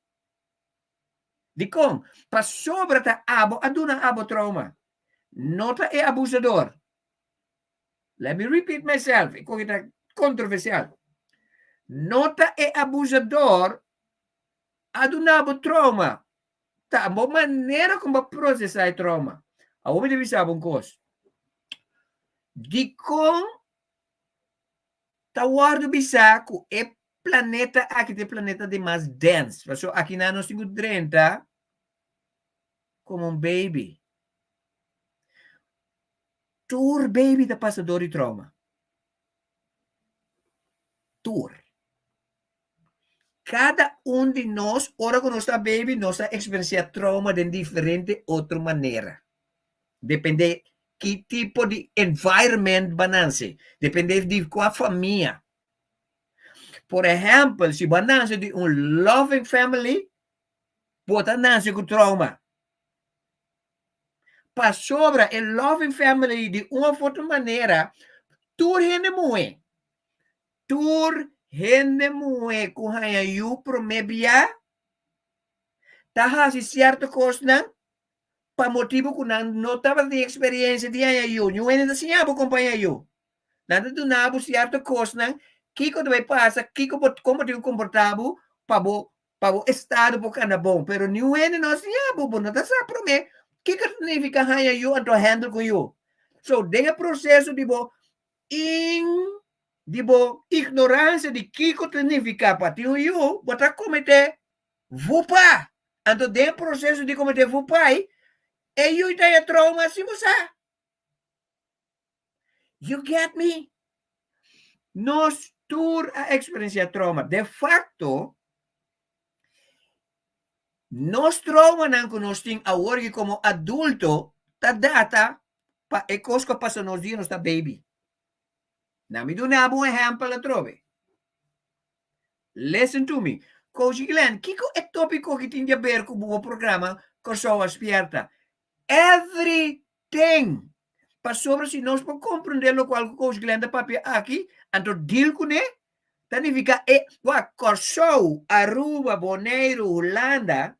Dikon? Pasobra ta abo a duna abo trauma, no ta e abusador. Let me repeat myself, e koki ta kontroversial. No ta e abusador a duna bo trauma, ta bo manera kon bo a prosesá e trauma. Awor mi ta bisa bo un kos. Dikon ta wòrdu bisá ku e planeta aki ta e planeta di mas dens. Pasobra akinan nos tin ku drenta komo un baby. Tur baby ta pasa dor di trauma. Tur. Kada un di nos, ora ku nos ta baby, nos ta eksperensiá trauma den diferente otro manera. Depende ki tipo di environment bo a nanse, depende di kua famia. Por ehèmpel, si bo a nanse di un loving family, bo ta nanse ku trauma. Pasobra e loving family di un òf otro manera, tur hende muhé, Tur hende muhé ku haña yu promé bia ta hasi sierto kosnan pa motibu ku nan no tabatin eksperensia di haña yu. Niun hende ta siña bo kon pa haña yu. Nan ta duna bo sierto kosnan kiko ta bai pasa, kiko bo kon bo tin ku komportá bo pa bo pa bo estado por kanda bon. Pero niun hende no a siña bo, bo no ta sa promé. Kiko ta nifiká haña yu anto handle ku yu? So den e proseso di bo in di bo ignoransia di kiko ta nifiká pa tin un yu, bo ta kometé vupa. Anto den e proseso di kometé vupa ei, e yu ta haña trauma sin bo sa. You get me? Nos tur a eksperensiá trauma. De fakto, nos traumanan ku nos tin awor i komo adulto ta data pa e kos ku a pasa nos dia nos ta baby. Na mi duna bo un ehèmpel atrobe. Listen to me. Coach Glenn, kiko e tópiko ki tin di aber ku bo programa Kòrsou a Spièrta? Everything! Pasobra si nos por komprendé lokual ku Coach Glenn ta papia aki, anto deal kuné, ta nifiká e, wak, Kòrsou, Aruba, Boneiru, Hulanda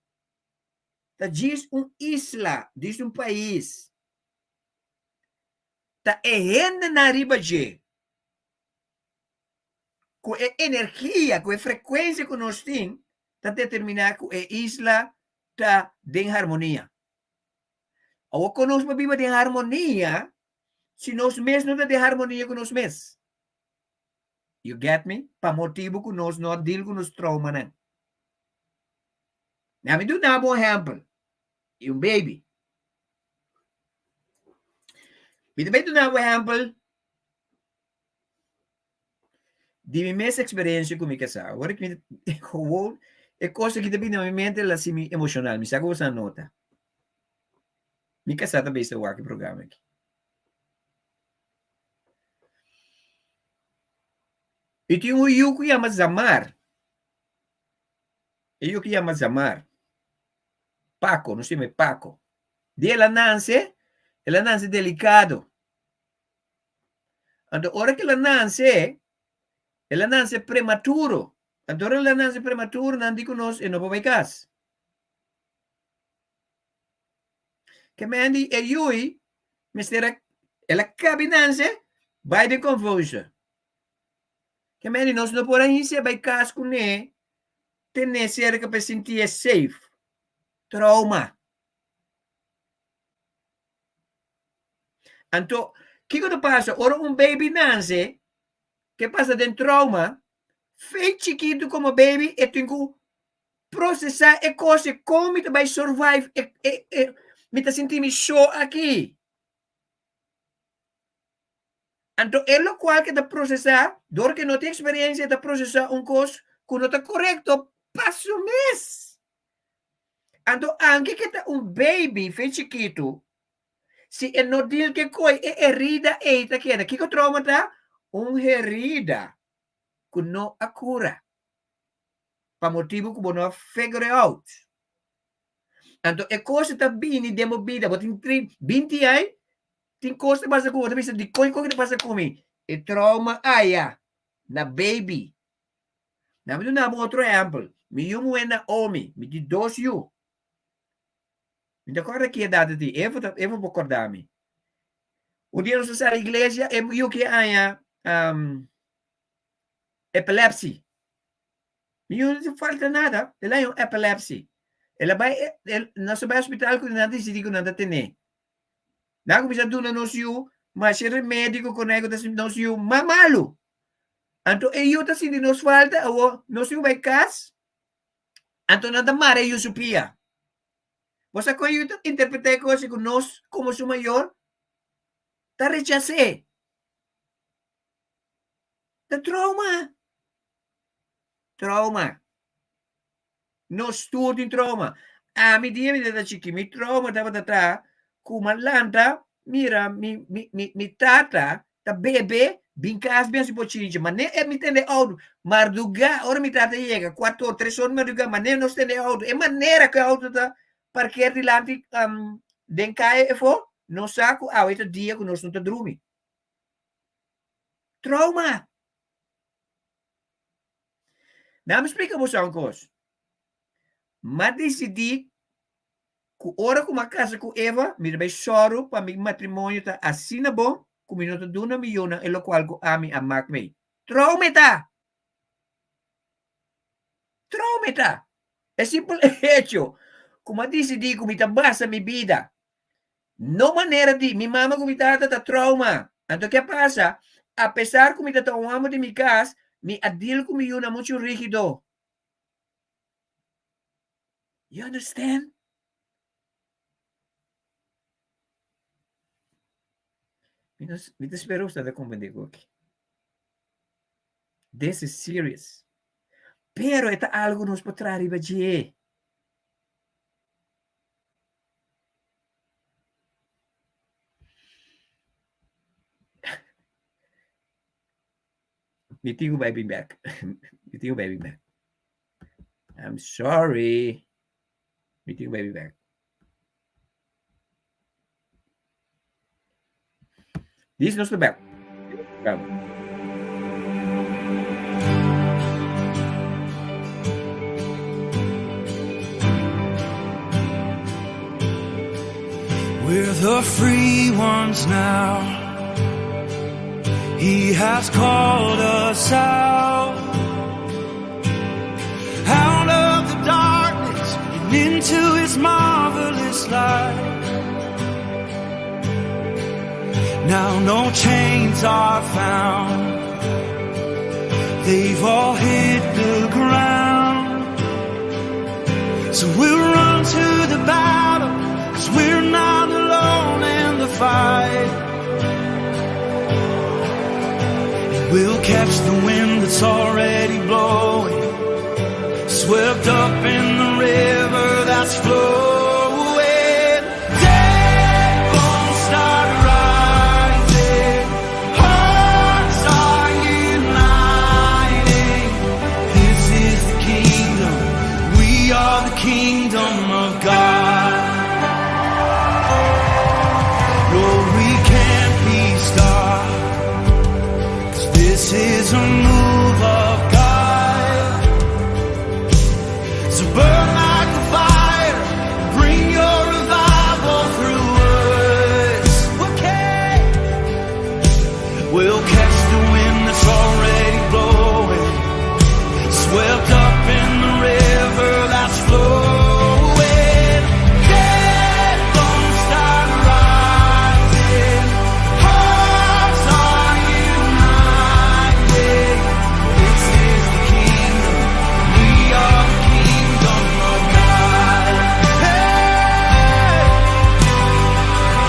ta djis un isla, djis un pais. Ta e hendenan riba dje ku e energia, ku e frekuensia ku nos tin, ta determiná ku e isla ta den harmonia. Awor kon nos por biba den harmonia si nos mes no ta den harmonia ku nos mes? You get me? Pa motibu ku nos no a deal ku nos traumanan. Laat mi duna bo un ehèmpel di un baby. Mi ta bai duna bo ehèmpel Di mi mes eksperensia ku mi kasá, ora ku mi gewoon e kos aki ta bini na mi mente el a hasi mi emoshonal, mi sa ku boso a nota. Mi kasá ta bes ta wak e programa aki. I tin un yu ku yama Zamar, e yu ku yama Zamar, Paco, nos yama e Paco. Di el a nanse, el a nanse delikado. Anto ora ku el a nanse, el a nanse prematuro. Anto ora el a nanse prematuro, nan di ku nos e no por bai kas. Ke men di e yui mester a, el a kabi nanse, bai den konvulsha. Ke men di nos no por a hinse bai kas kuné, ten'é serka pa e sintié safe. Trauma. Anto, kiko ta pasa ora un baby nanse, ke pasa den trauma, fe chikitu komo baby e tin ku prosesá e kos e kon mi ta bai survive e e e mi ta sinti mi so aki. Anto e lokual ke ta prosesá, dor ke no tin eksperensia e ta prosesá un kos ku no ta korekto pa su mes. Anto anke ke ta un baby fe chikitu, si e no deal ke koi e herida ei ta keda. Kiko trauma ta? Un herida ku no a kura pa motibu ku bo no a figure out. Anto e kos ta bini den bo bida, bo tin 20 ai, tin kos ta pasa ku bo, ta bisa dikon kiko ta pasa ku mi? E trauma aya na baby Na mi duna bo otro ehèmpel. Mi yu muhé Naomi, mi tin dos yu. Mi ta kòrda ki edat e tin. Eva ta, Eva por kòrda mi. Un dia nos ta sali iglesia, e yu ki haña epilepsi. Mi yu no tin falta nada, el a haña un epilepsi. El a bai, nos a bai hospital ku nan a disidí ku nan ta ten'é. Nan a kuminsá duna nos yu masha remedi ku konai ku ta sinti nos yu mas malu. Anto e yu ta sinti nos falta, awor nos tin ku bai kas, anto nan ta mara e yu su pia. Bo sa kon e yu ta interpretá e kos ku nos komo su mayor ta rechas'é? Ta trauma. Trauma. Nos tur tin trauma. Ami dia mi tabata chiki, mi trauma tabata ta ku mi a lanta mira mi mi mi mi tata ta bebe bin kas bin hasi bochincha. Ma ne e mi tende auto mardugá ora mi tata yega kuater or tres or di mardugá ma ne nos tende auto. E manera ku e auto ta parker dilanti den kaya efo nos sa ku awe ta dia ku nos no ta drumi. Trauma! Na mi splika boso un kos. M'a disidí ku ora ku m'a kasa ku Eva, mi ta bai sòru pa mi matrimonio ta asina bon ku mi no ta duna mi yunan e lokual ku ami a mak mei. Trou mi ta! Trou mi ta! E simpel hecho ku m'a disidí ku mi ta basa mi bida. No manera di mi mama ku mi tata ta trauma. Anto ke a pasa? Apesar ku mi ta ta un amo di mi kas, mi a deal ku mi yunan muchu rígido. You understand? Mi no, mi ta spera usted ta comprende ku aki. This is serious. Pero e ta algo nos por traha riba dje. Mi tin ku bai bin bek. Mi tin ku bai bin bek. I'm sorry. Mi tin ku bai bin bek. Dis nos ta bek. Bravo. We're the free ones now. He has called us out. Out of the darkness and into his marvelous light. Now no chains are found. They've all hit the ground. So we'll run to the battle, cause we're not alone in the fight. And we'll catch the wind that's already blowing, swept up in the river that's flowing. Dead bones start rising, hearts are uniting. This is the kingdom, we are the kingdom of God. No, we can't be stopped. 'Cause this is a move of God. So burn like a fire, bring your revival through us. Okay. We'll catch the wind that's already blowing, swept up in the river that's flowing. Dead bones start rising, hearts are united. This is the kingdom, we are the kingdom of God. Hey!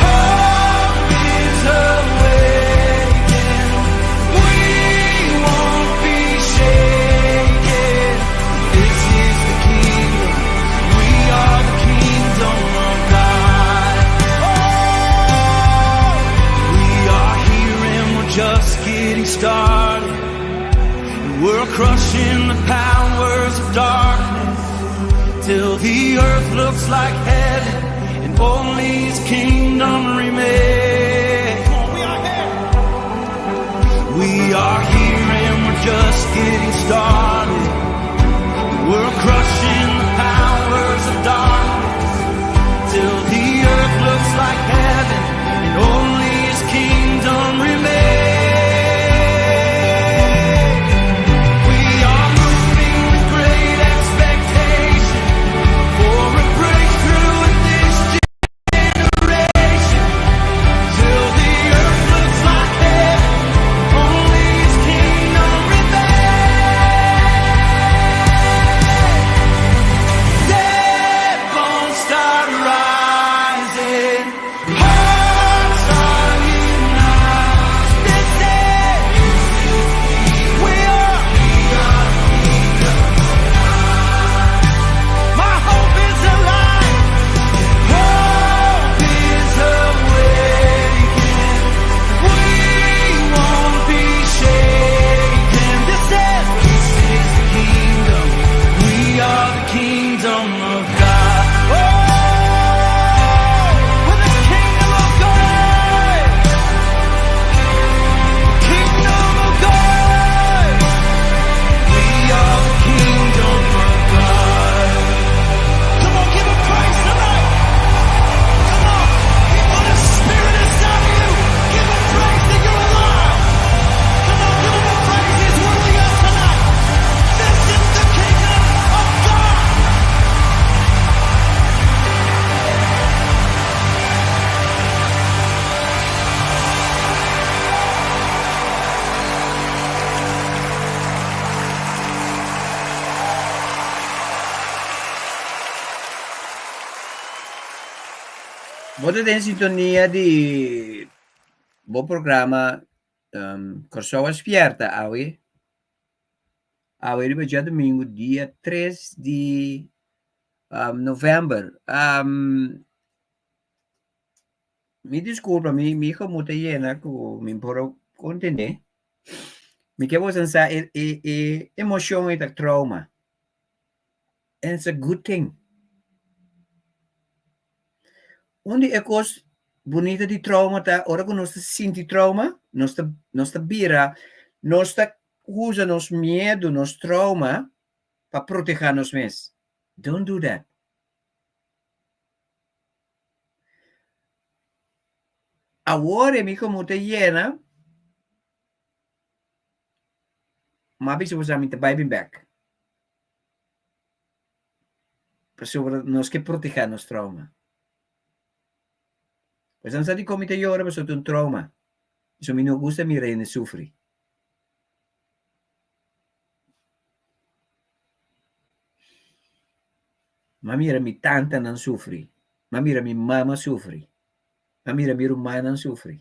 Hope is awakened. We won't be shaken. This is the kingdom. We are the kingdom of God. Oh, we are here and we're just getting started. And we're crushing the powers of darkness till the earth looks like heaven and only His kingdom remains. We are here and we're just getting started. We're crushing the powers of darkness till the earth looks like heaven and only His kingdom remains. We are moving with great expectation for a breakthrough in this generation. Till the earth looks like heaven, only His kingdom. Bo ta den sintonia di bo programa Kòrsou a Spièrta awe. Awe riba djadumingu dia tres di novèmber. Mi diskulpa, mi mi gemoed ta yena ku mi por a kontené. Mi ke boso sa e e e emoshon ei ta trauma. And it's a good thing. Un di e kos bunita di trauma ta ora ku nos ta sinti trauma, nos ta nos ta bira, nos ta usa nos miedu, nos trauma pa protehá nos mes. Don't do that. Awor e mi komo ta yena, m'a bisa boso mi ta bai bin bek. Pasobra nos ke protehá nos trauma. Pues nan sa dikon mi ta yora pasobra ta un trauma. Pasobra mi no gusta mira hende sufri. M'a mira mi tantanan sufri, m'a mira mi mama sufri, m'a mira mi rumannan sufri.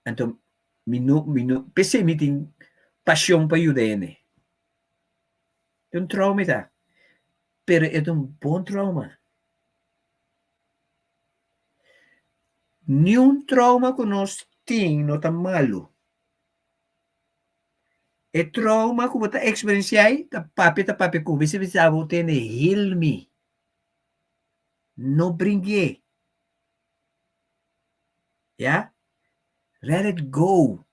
Anto mi no, mi no, p'esei mi tin pasion pa yuda hende. Ta un trauma e ta, pero e ta un bon trauma. Niun trauma ku nos tin no ta malu. E trauma ku bo ta eksperensiá ei ta papia ta papia ku bo. Bisa bisa bo tene heal mi. No bring'é. Ya? Let it go.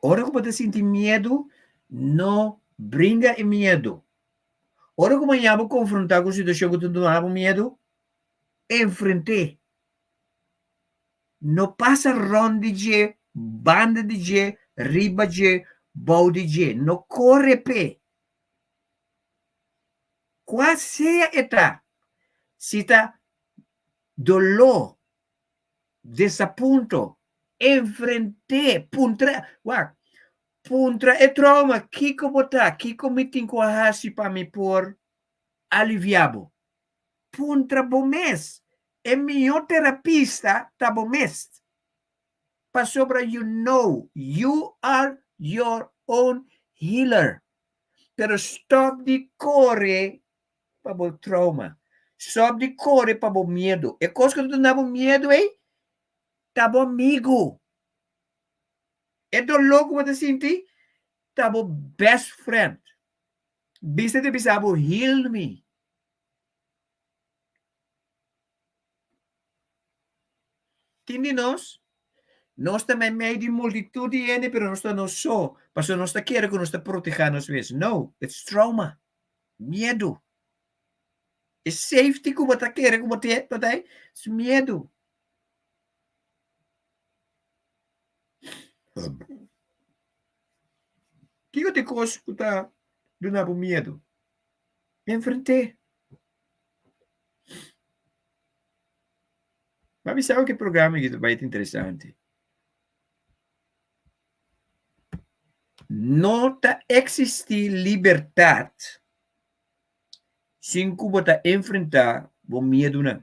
Ora ku bo ta sinti miedu, no bringa e miedu. Ora ku mañana bo konfrontá ku un situashon ku ta duna bo miedu, enfrent'é. No pasa rònt di dje, banda di dje, riba dje, bou di dje. No kore p'e. Kua sea e ta, si ta doló, desapunto, enfrent'é, puntra, wak, puntra e trauma, kiko bo ta, kiko mi tin ku a hasi pa mi por aliviá bo? Puntra bo mes, e mihó terapista ta bo mes, pasobra you know you are your own healer. Pero stop di kore pa bo trauma. Stop di kore pa bo miedu. E kos ku ta duna bo miedu ei ta bo amigu. E doló ku bo ta sinti ta bo best friend. Bisa ta bisa bo heal me. Tin di nos, nos ta meimei di multitud di hende, pero nos ta nos so, pasobra nos ta kere ku nos ta protehá nos mes. No, it's trauma, miedu. E safety ku bo ta kere ku bo tin, bo ta is miedu. Kiko ta e kos ku ta duna bo miedu? Enfrent'é. M'a bisa ku e programa aki ta bai ta interesante. No ta eksistí libertat sin ku bo ta enfrentá bo miedunan.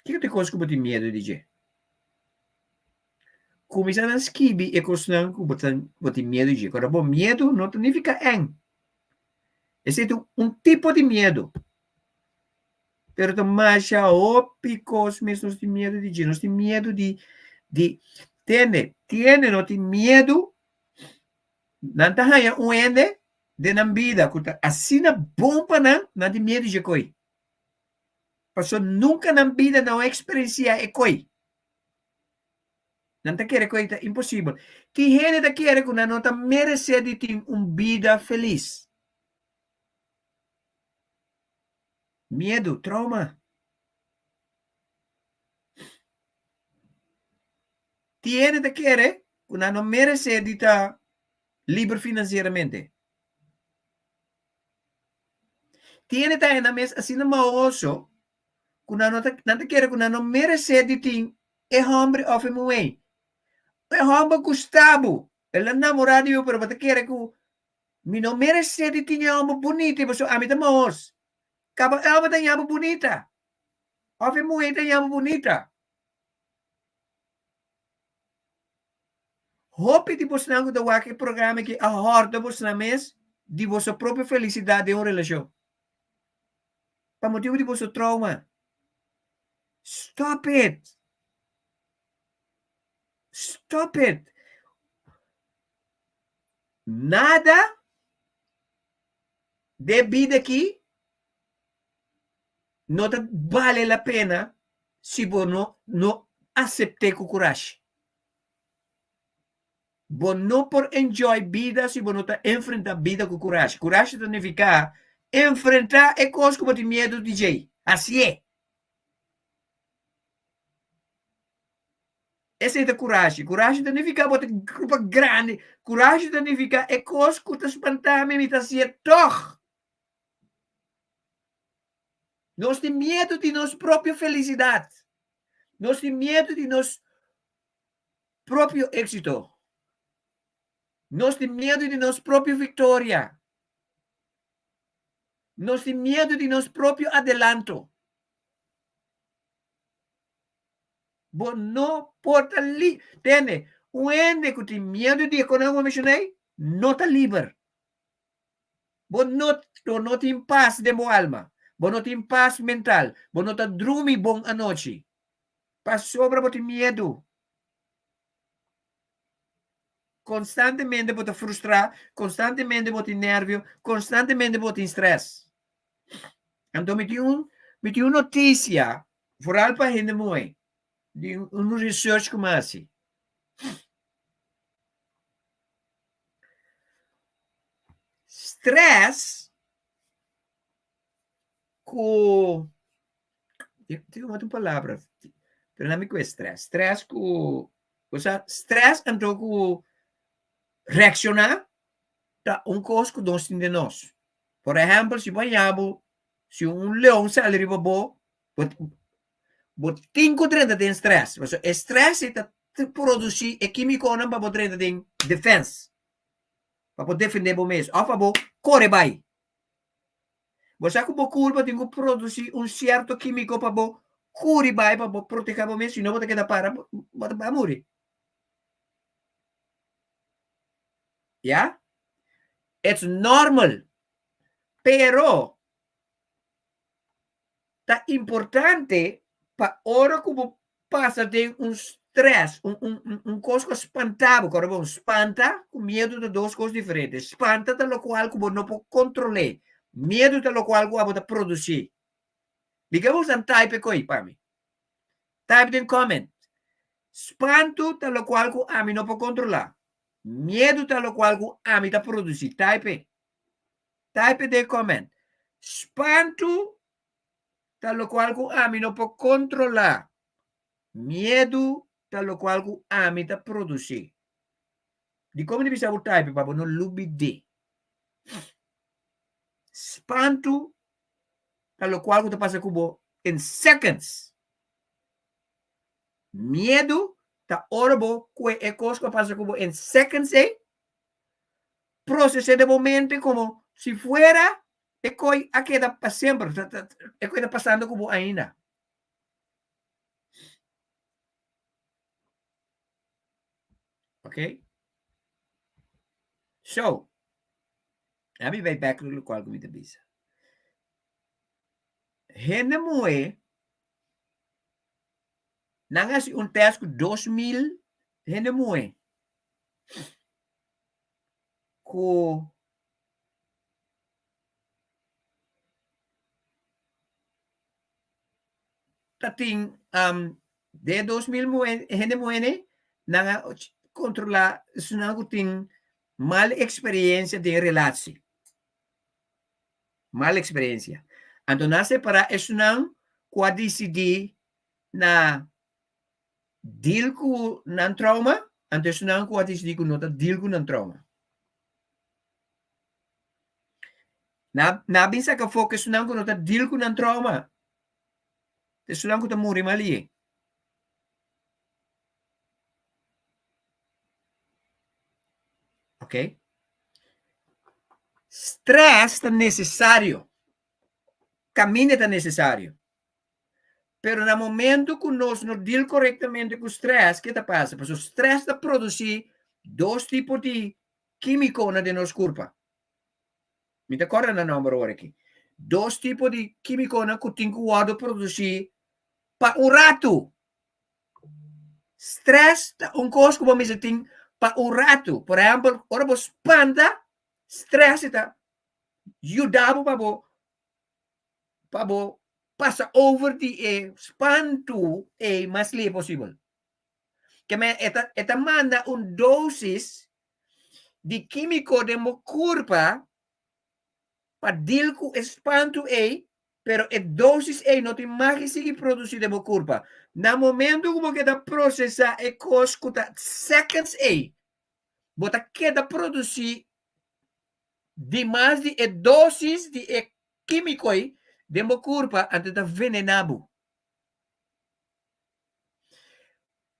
Kiko ta e kos ku bo tin miedu di dje? Kuminsá na skibi e kosnan ku bo ta bo tin miedu di dje. Kòrda bo miedu no ta nifiká èn. Esei ta un tipo di miedu. Pero ta masha hopi kos mes nos tin miedu di dje. Nos tin miedu di di tende, tiende no tin miedu, nan ta haña un hende den nan bida ku ta asina bon pa nan, nan tin miedu dje koi. Pasobra nunka nan bida nan a eksperensiá e koi. Nan ta kere ku ei ta imposibel. Tin hende ta kere ku nan no ta meresé di tin un bida felis. Miedu, trauma. Tin hende ta kere ku nan no meresé di ta liber finansieramente. Tin hende ta henda mes asina maoso ku nan no ta, nan ta kere ku nan no meresé di tin e hòmber òf e muhé. E hòmber gusta bo, el a namorá di bo, pero bo ta kere ku. Mi no meresé di tin e hòmber bunita ei pasobra ami ta mahos. Kaba e hòmber ta yama bunita òf e muhé ta yama bunita. Hopi di bosnan ku ta wak e programa aki a hòrta bosnan mes di boso propio felisidat den un relashon pa motibu di boso trouma. Stop it! Stop it! Nada den bida aki no ta bale la pena si bo no no asept'é ku kurashi. Bo no por enjoy bida si bo no ta enfrentá bida ku kurashi. Kurashi ta nifiká enfrentá e kos ku bo tin miedu di djei. Hasié. Esei ta kurashi. Kurashi ta nifiká bo ta grupa grandi. Kurashi ta nifiká e kos ku ta spantá mi, mi ta hasié tòg. Nos tin miedu di nos propio felisidat. Nos tin miedu di nos propio éksito. Nos tin miedu di nos propio viktoria. Nos tin miedu di nos propio adelanto. Bo no por ta li. Tende, un hende ku tin miedu di e konan ku bo menshoná ei, no ta liber. Bo no, bo no tin pas den bo alma. Bo no tin pas mental. Bo no ta drumi bon anochi. Pasobra bo tin miedu. Konstantemente bo ta frustrá, konstantemente bo tin nervio, konstantemente bo tin strès. Anto mi tin un, mi tin un notisia, vooral pa hende muhé, di un research ku mi a hasi. Stress ku tin otro palabra pero na mi ku e stress stress ku osea stress anto ku reakshoná ta un kos ku nos tin den nos por ehèmpel si bo a haña bo si un leon sali riba bo bo tin ku drenta den stress pasobra e stress ei ta produsí e kímikonan pa bo drenta den defense pa bo defendé bo mes òf pa bo kore bai. Bo sa ku bo kurpa tin ku produsí un sierto kímiko pa bo kuri bai pa bo protehá bo mes, si no bo ta keda para bo ta bai muri. Ya? It's normal. Pero Ta importante pa ora ku bo pasa den un stress, un un un un kos ku a spanta bo, kòrda bon, spanta ku miedu ta dos kos diferente. Spanta ta lokual ku bo no por kontrol'é, miedu ta lokual ku abo ta produsí. Mi ke boso nan type e koi pa mi. Type den comment. Spantu ta lokual ku ami no por kontrolá. Miedu ta lokual ku ami ta produsí. Type e. Type den comment. Spantu ta lokual ku ami no por kontrolá. Miedu ta lokual ku ami ta produsí. Dikon mi ta bisa bo type pa bo no lubid'é. Spantu ta lokual ku ta pasa ku bo in seconds. Miedu ta ora bo kue e kos ku a pasa ku bo in seconds ei Procesé den bo mente como si fuera e koy a keda pa semper, e koy ta pasando ku bo ainda. Ok? So, ami bai back lo cual ku mi ta bisa. Hende muhé, nan hasi un test ku 2000 hende muhé. Ku ta tin den e 2000 muhé hende muhé nei nan a kontrolá esnan ku tin mal eksperensia den relatie mal eksperensia anto nan a separá esnan ku a disidí na deal ku nan trauma, anto esunnan ku a disidí ku no ta deal ku nan trauma. Na, na bin saka afó ku esunnan ku no ta deal ku nan trauma, esunnan ku ta muri malie. Ok? Stress ta necesario. Caminda ta necesario. Pero na momento cu nos no deal corectamente cu stress, ke ta pasa? Pasobra stress ta produci dos tipo di quimiconan den nos curpa. Mi ta corda nan nomber awor aki. Dos tipo di quimiconan cu tin cu wordo produci pa un ratu. Stress ta un cos cu bo mester tin pa un ratu. Por ehempel, ora bo spanta, stress ta yuda bo pa bo pa bo pasa over di e spantu ei mas lihe posibel. Ke men e ta e ta manda un dosis di kímiko den bo kurpa pa deal ku e spantu ei, pero e dosis ei no tin mag di sigui produsí den bo kurpa. Na momento ku bo keda prosesá e kos ku ta seconds ei, bo ta keda produsí di mas di e dosis di e kímiko ei den bo kurpa, anto e ta venená bo.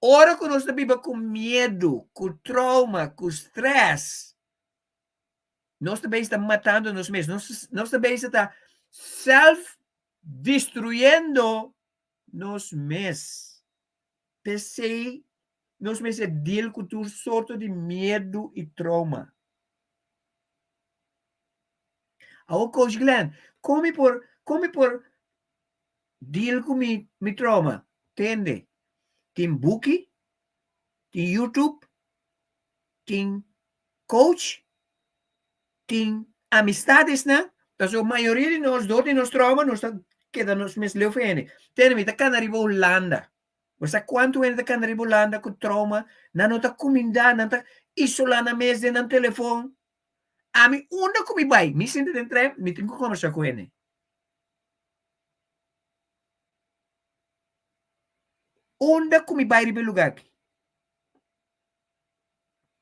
Ora ku nos ta biba ku miedu, ku trauma, ku stress, nos ta bezig ta matando nos mes. Nos, nos ta bezig ta self-destruyendo nos mes. P'esei nos mester deal ku tur sorto di miedu i trauma. Awor Coach Glenn, kon mi por, kon mi por deal ku mi, mi trauma? Tende, tin buki, tin YouTube, tin coach, tin amistadesnan, pasobra mayoria di nos dor di nos trauma nos ta keda nos mes leu for hende. Tende, mi ta kana riba Hulanda. Bo sa kuantu hende ta kana riba Hulanda ku trauma? Nan no ta kumindá, nan ta isolá nan mes den nan telefon. Ami unda ku mi bai, mi sinta den tren, mi tin ku kombersá ku hende. Unda ku mi bai riba e lugá aki,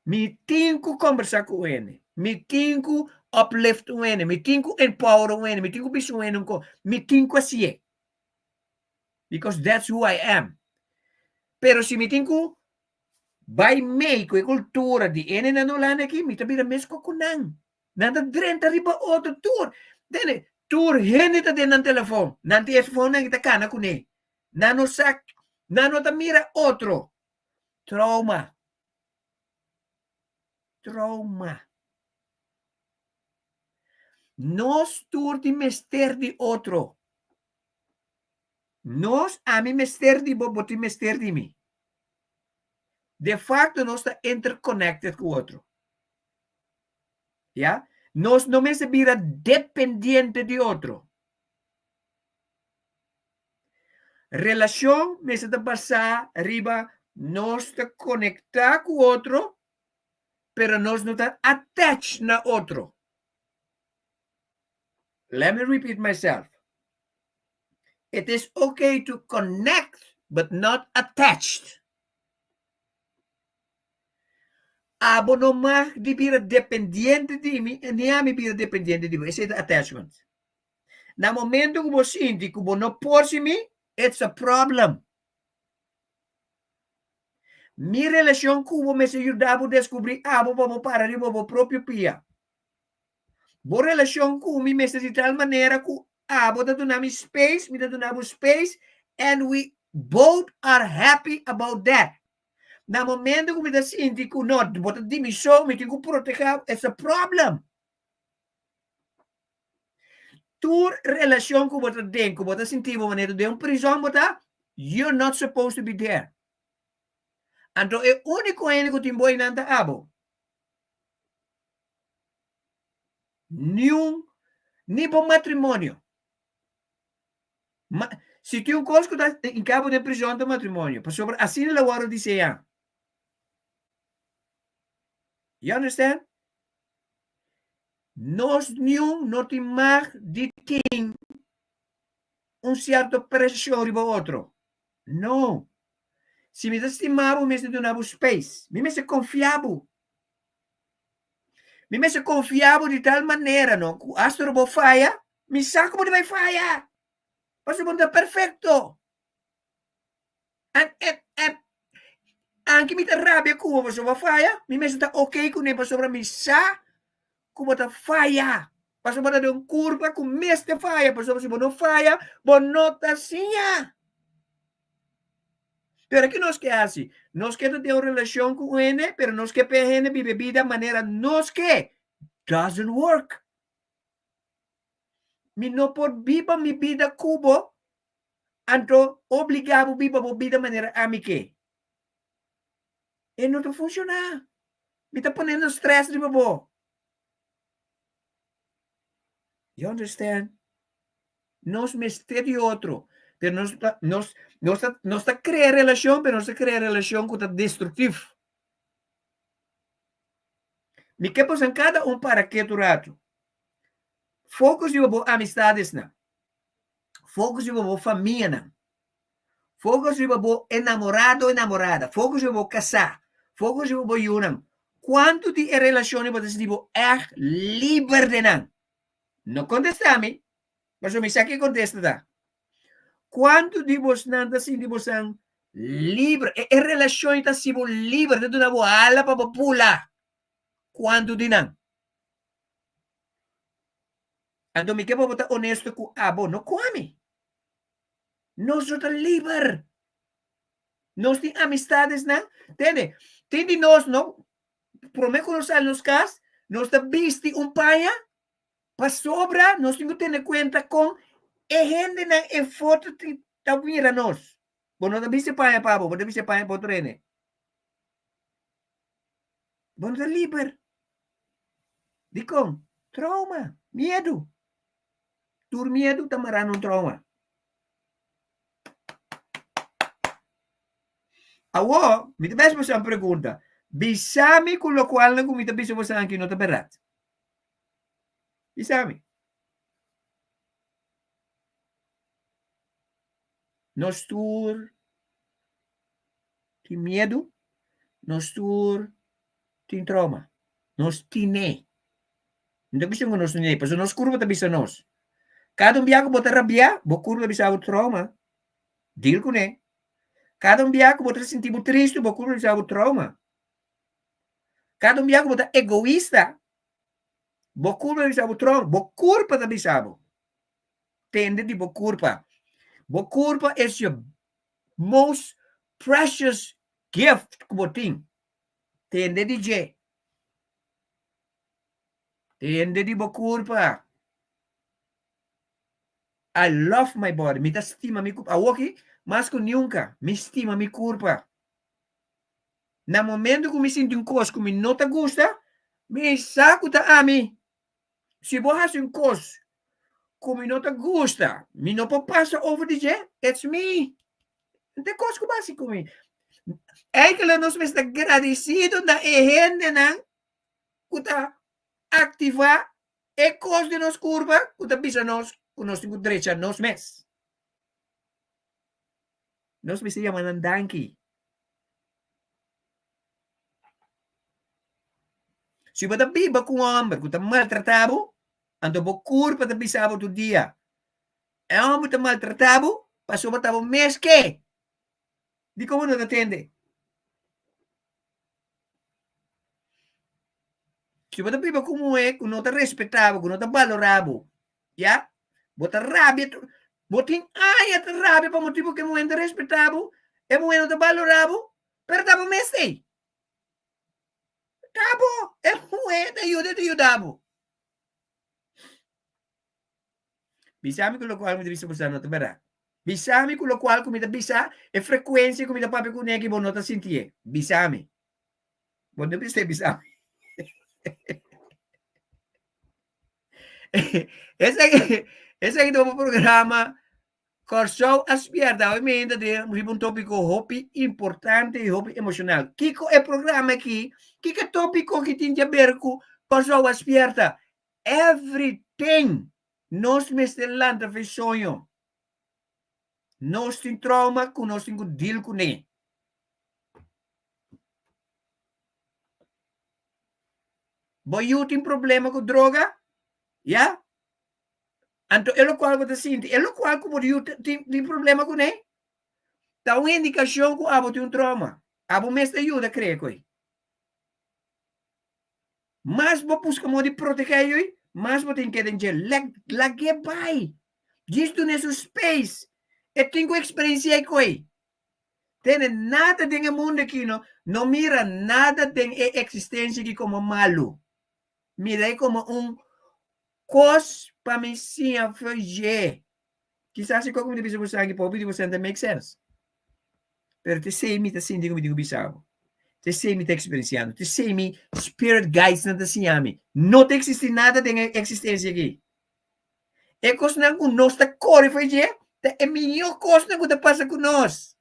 Mi tin ku kombersá ku un hende. Mi tin ku uplift un hende. Mi tin ku empower un hende. Mi tin ku bisa un hende un kos. Mi tin ku hasié. Because that's who I am. Pero si mi tin ku bai mei ku e kultura di hendenan na Hulanda aki, mi ta bira meskos ku nan. Nan ta drenta riba otro tur. Tende, tur hende ta den nan telefon. Nan tin e fonnan i ta kana kuné. Nan no sa, nan no ta mira otro. Trauma. Trauma. Nos tur tin mester di otro. Nos, ami mester di bo, bo tin mester di mi. De facto nos ta interconnected cu otro. Ya? Nos no mester bira dependiente di otro. Relashon mester ta basá riba nos ta konektá ku otro, pero nos no ta attach na otro. Let me repeat myself. It is okay to connect but not attached. Abo no mag di bira dependiente di mi en ni ami bira dependiente di bo. Esei ta attachment. Na momento ku bo sinti ku bo no por sin mi, it's a problem. Mi relashon ku bo mester yuda bo deskubrí abo pa bo para riba bo propio pia. Bo relashon ku mi mester di tal manera ku abo ta duna mi space, mi ta duna bo space, and we both are happy about that. Na momento ku mi ta sinti ku no, bo ta di mi so, mi tin ku protehá bo, it's a problem. Tur relashon ku bo ta den, ku bo ta sinti bo manera den un prizòn bo ta, you're not supposed to be there. Anto e úniko hende ku tin bo einan ta abo. Niun, ni bo matrimonio. Ma, si tin un kos ku ta hinka bo den prizòn ta matrimonio, pasobra asina lo wòrdu diseñá. You understand? Nos niun no tin mag di tin un sierto preshon riba otro. No. Si mi ta stima bo, mi mester duna bo space. Mi mester konfia bo. Mi mester konfia bo di tal manera, no, ku asta ora bo faya, mi sa ku bo ta bai faya. Pasobra bo no ta perfekto. En, en, en, anke mi ta rabia ku bo pasobra bo a faya, mi mester ta oké kuné pasobra mi sa. ku bo ta faya. Pasobra bo ta den un kurpa ku mester faya, pasobra si bo no faya, bo no ta siña. Pero ki nos ke hasi? Nos ke ta den un relashon ku un hende, pero nos ke pa e hende biba e bida manera nos ke. Doesn't work. Mi no por biba mi bida ku bo, anto obligá bo biba bo bida manera ami ke. E no ta funshoná. Mi ta ponendo stress riba bo. You understand? Nos mester di otro, pero nos ta, nos, nos ta, nos ta crea relacion, pero nos ta crea relacion cu ta destructief. Mi ke bosan cada un para ketu rato. Focus riba bo amistadesnan. Focus riba bo famianan. Focus riba bo enamorado, enamorada. Focus riba bo casá. Focus riba bo yunan. Cuanto di e relacionnan bo ta sinti bo echt liber den nan? No contesta mi, pasobra mi sa ke contesta ta. Cuanto di bosnan ta sinti bosan liber? E, e relacion ta hasi bo liber, ta duna bo ala pa bo pula. Cuanto di nan? Anto mi ke pa bo ta honesto cu abo, no cu ami. Nos no ta liber. Nos tin amistadesnan. Tende, tin di nos no, prome ku nos sali nos kas, nos ta bisti un paña pasobra nos tin ku tene kuenta kon e hendenan e foto ta mira nos. Bo no ta bisti paña pa bo, bo ta bisti paña pa otro hende. Bo no ta liber. Dikon? Trauma, miedu. Tur miedu ta mará na un trauma. Awor, mi ta bes boso un pregunta. Bisa mi ku lokualnan ku mi ta bisa boso aki no ta bèrdat. Bisa mi. Nos tur tin miedu, nos tur tin trauma. Nos tine. No ta cuestion cu nos tine, pasobra nos curpa ta bisa nos. Cada un bia cu bo ta rabia, bo curpa ta bisa bo trauma. Deal cune. Cada un bia cu bo ta sinti bo tristu, bo curpa ta bisa bo trauma. Cada un bia cu bo ta egoista, bo curpa ta bisa bo trauma. Bo curpa ta bisa bo. Tende di bo curpa. Bo curpa is your most precious gift cu bo tin. Tende di dje. Tende di bo kurpa. I love my body. Mi ta stima mi kurpa. Awoki, mas ku nunka, mi stima mi kurpa. Na momento ku mi sinti un kos ku mi no ta gusta, mi sa ku ta ami. Si bo hasi un kos ku mi no ta gusta, mi no por pasa over di dje, it's me. No ta kos ku bo hasi ku mi. Eigenlijk nos mester gradisido na e hendenan ku ta aktivá e kos di nos kurpa ku ta bisa nos ku nos tin ku drecha nos mes. Nos mester yama nan danki. Si bo ta biba ku un hòmber ku ta maltratá bo, anto bo kurpa ta bisa bo tur dia, e hòmber ta maltratá bo pasobra ta bo mes ke. Dikon bo no ta tende? Si bo ta biba ku un muhé ku no ta respetá bo, ku no ta balorá bo, ya, bo ta rabia, bo tin aña ta rabia pa motibu ku e muhé no ta respetá bo, e muhé no ta balorá bo, pero ta bo mes ei. Ta bo, e muhé ta yuda, e ta yuda bo. Bisa mi ku lokual mi ta bisa boso no ta bèrdat. Bisa mi ku lokual ku mi ta bisa, e frekuensia ku mi ta papia kuné aki bo no ta sintié. Bisa mi. Bo no bisa bisa mi. Esaki, esaki ta un programa Kòrsou a spièrta. Awe mi ta den riba un tópiko hopi importante i hopi emoshonal. Kiko e programa aki, kiko e tópiko aki tin di aber ku Kòrsou a spièrta? Everything! Nos mester lanta fe soño. Nos tin trauma ku nos tin ku deal kuné. Bo yu tin problema ku droga? Ya? Anto e lokual bo ta sinti, e lokual ku bo yu tin tin problema kuné, ta un indikashon ku abo tin un trauma. Abo mester yuda krea ku ei. Mas bo buska modo di protegé yui, mas bo tin keda den dje. Lag'é bai. Djis dun'é su space. E tin ku eksperensiá e koi. Tene nada den e mundu aki no, no mira nada den e eksistensia aki komo malu. Mira e komo un kos pa mi siña for dje. Kisas e kos ku mi ta bisa bo esaki pa hopi di bo ta make sense. Pero ta esei mi ta sinti ku mi tin ku bisa bo. Ta esei mi ta eksperensiando. Ta esei mi spirit guides-nan ta siña mi. No ta eksistí nada den e eksistensia aki. E kosnan ku nos ta kore for dje ta e mihó kosnan ku ta pasa ku nos.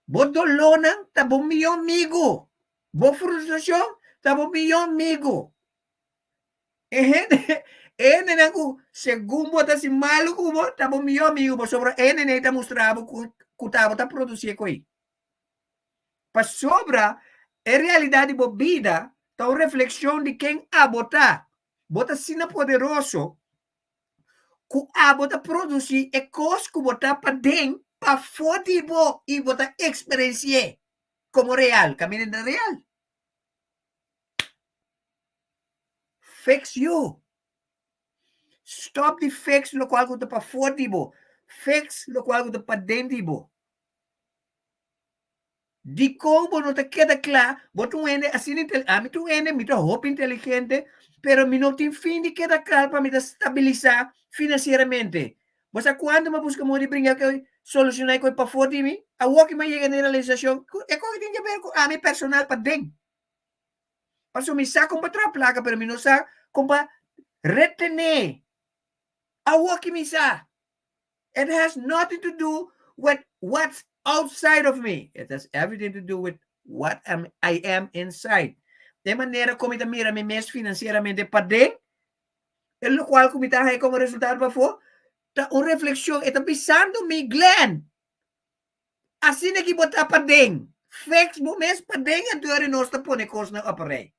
Bo dolónan ta bo mihó amigu. Bo frustrashon ta bo mihó amigu. E hende, e hendenan ku segun bo ta hasi malu ku bo, ta bo mihó amigu pasobra e hendenan ei ta mustra bo ku ku ta bo ta produsí e koi. Pasobra e realidat di bo bida ta un reflekshon di ken abo ta. Bo ta asina poderoso ku abo ta produsí e kos ku bo ta paden pafó di bo i bo ta eksperensi'é komo real. Kaminda ta real. Fix you. Stop di fix lokual ku ta pafó di bo. Fix lokual ku ta paden di bo. Dikon bo no ta keda kla? Bo ta un hende asina intel, ami ta un hende, mi ta hopi inteligente, pero mi no tin fin di keda kla pa mi ta stabilisá finansieramente. Bo sa kuantu mi a buska moda di bringa ku solushoná e kos pafó di mi? Awor ki mi a yega na e realisashon ku e kos tin ke ber ku ami personal paden. Pasobra mi sa kon pa traha plaka, pero mi no sa kon pa retené. Awor ki mi sa. It has nothing to do with what's outside of me. It has everything to do with what am, I am inside. De manera ku mi ta mira mi mes finansieramente paden, e lokual ku mi ta haña komo resultado pafó, ta un reflekshon. E ta bisando mi, Glenn, asina ki bo ta paden. Fix bo mes paden anto ora nos ta pone kosnan op rei.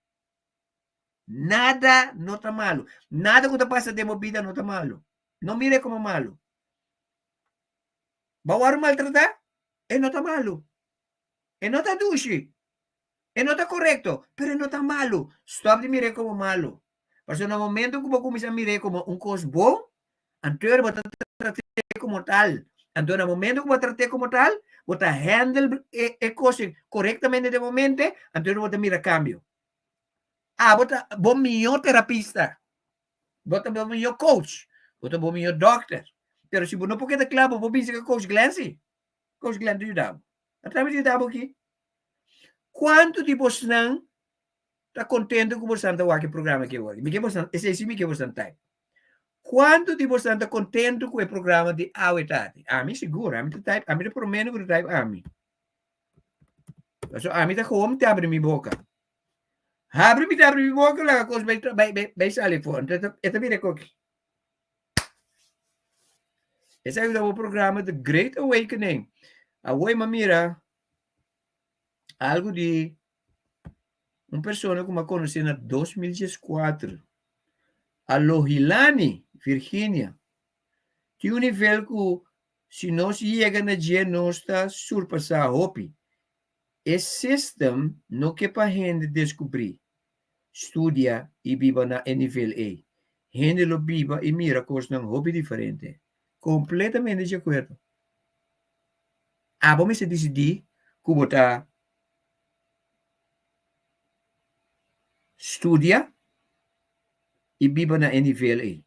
Nada no ta malu. Nada ku ta pasa den bo bida no ta malu. No mir'é komo malu. Bo a wòrdu maltratá? E no ta malu. E no ta dushi. E no ta korekto, pero e no ta malu. Stòp di mir'é komo malu. Pasobra na momento ku bo kuminsá mir'é komo un kos bon, anto bo ta trat'é komo tal. Anto na momento ku bo trat'é komo tal, bo ta handle e kos korektamente den bo mente, anto bo ta mira kambio. Abo ta bo mihó terapista. Bo ta bo mihó coach. Bo ta bo mihó dokter. Pero si bo no por keda kla, bo por bisa ku coach Glenn si. Coach Glenn ta yuda bo. A trabe di yuda bo aki. Kuantu di bosnan ta kontento ku bosnan ta wak e programa aki awor? Mi ke bosnan, esei si mi ke bosnan type. Kuantu di bosnan ta kontento ku e programa di awe tardi? Ami sigur, ami ta type, ami ta promé ku ta type ami. Pasobra ami ta gewoon te abri mi boka. Habri mi ta abri mi boka laga kos bai bai bai bai sali for. Anto e ta bira koki. Esaki ta bo programa The Great Awakening. Awor mi a mira algu di un persona ku mi a konosé na 2014. Alohilani, Virginia. Tin un nivel ku si nos yega na dje nos ta surpasá hopi. E system no ke pa hende deskubrí, studia i biba na e nivel ei. Hende lo biba i mira kosnan hopi diferente. Kompletamente di akuerdo. Abo mester disidí ku bo ta studia i biba na e nivel ei.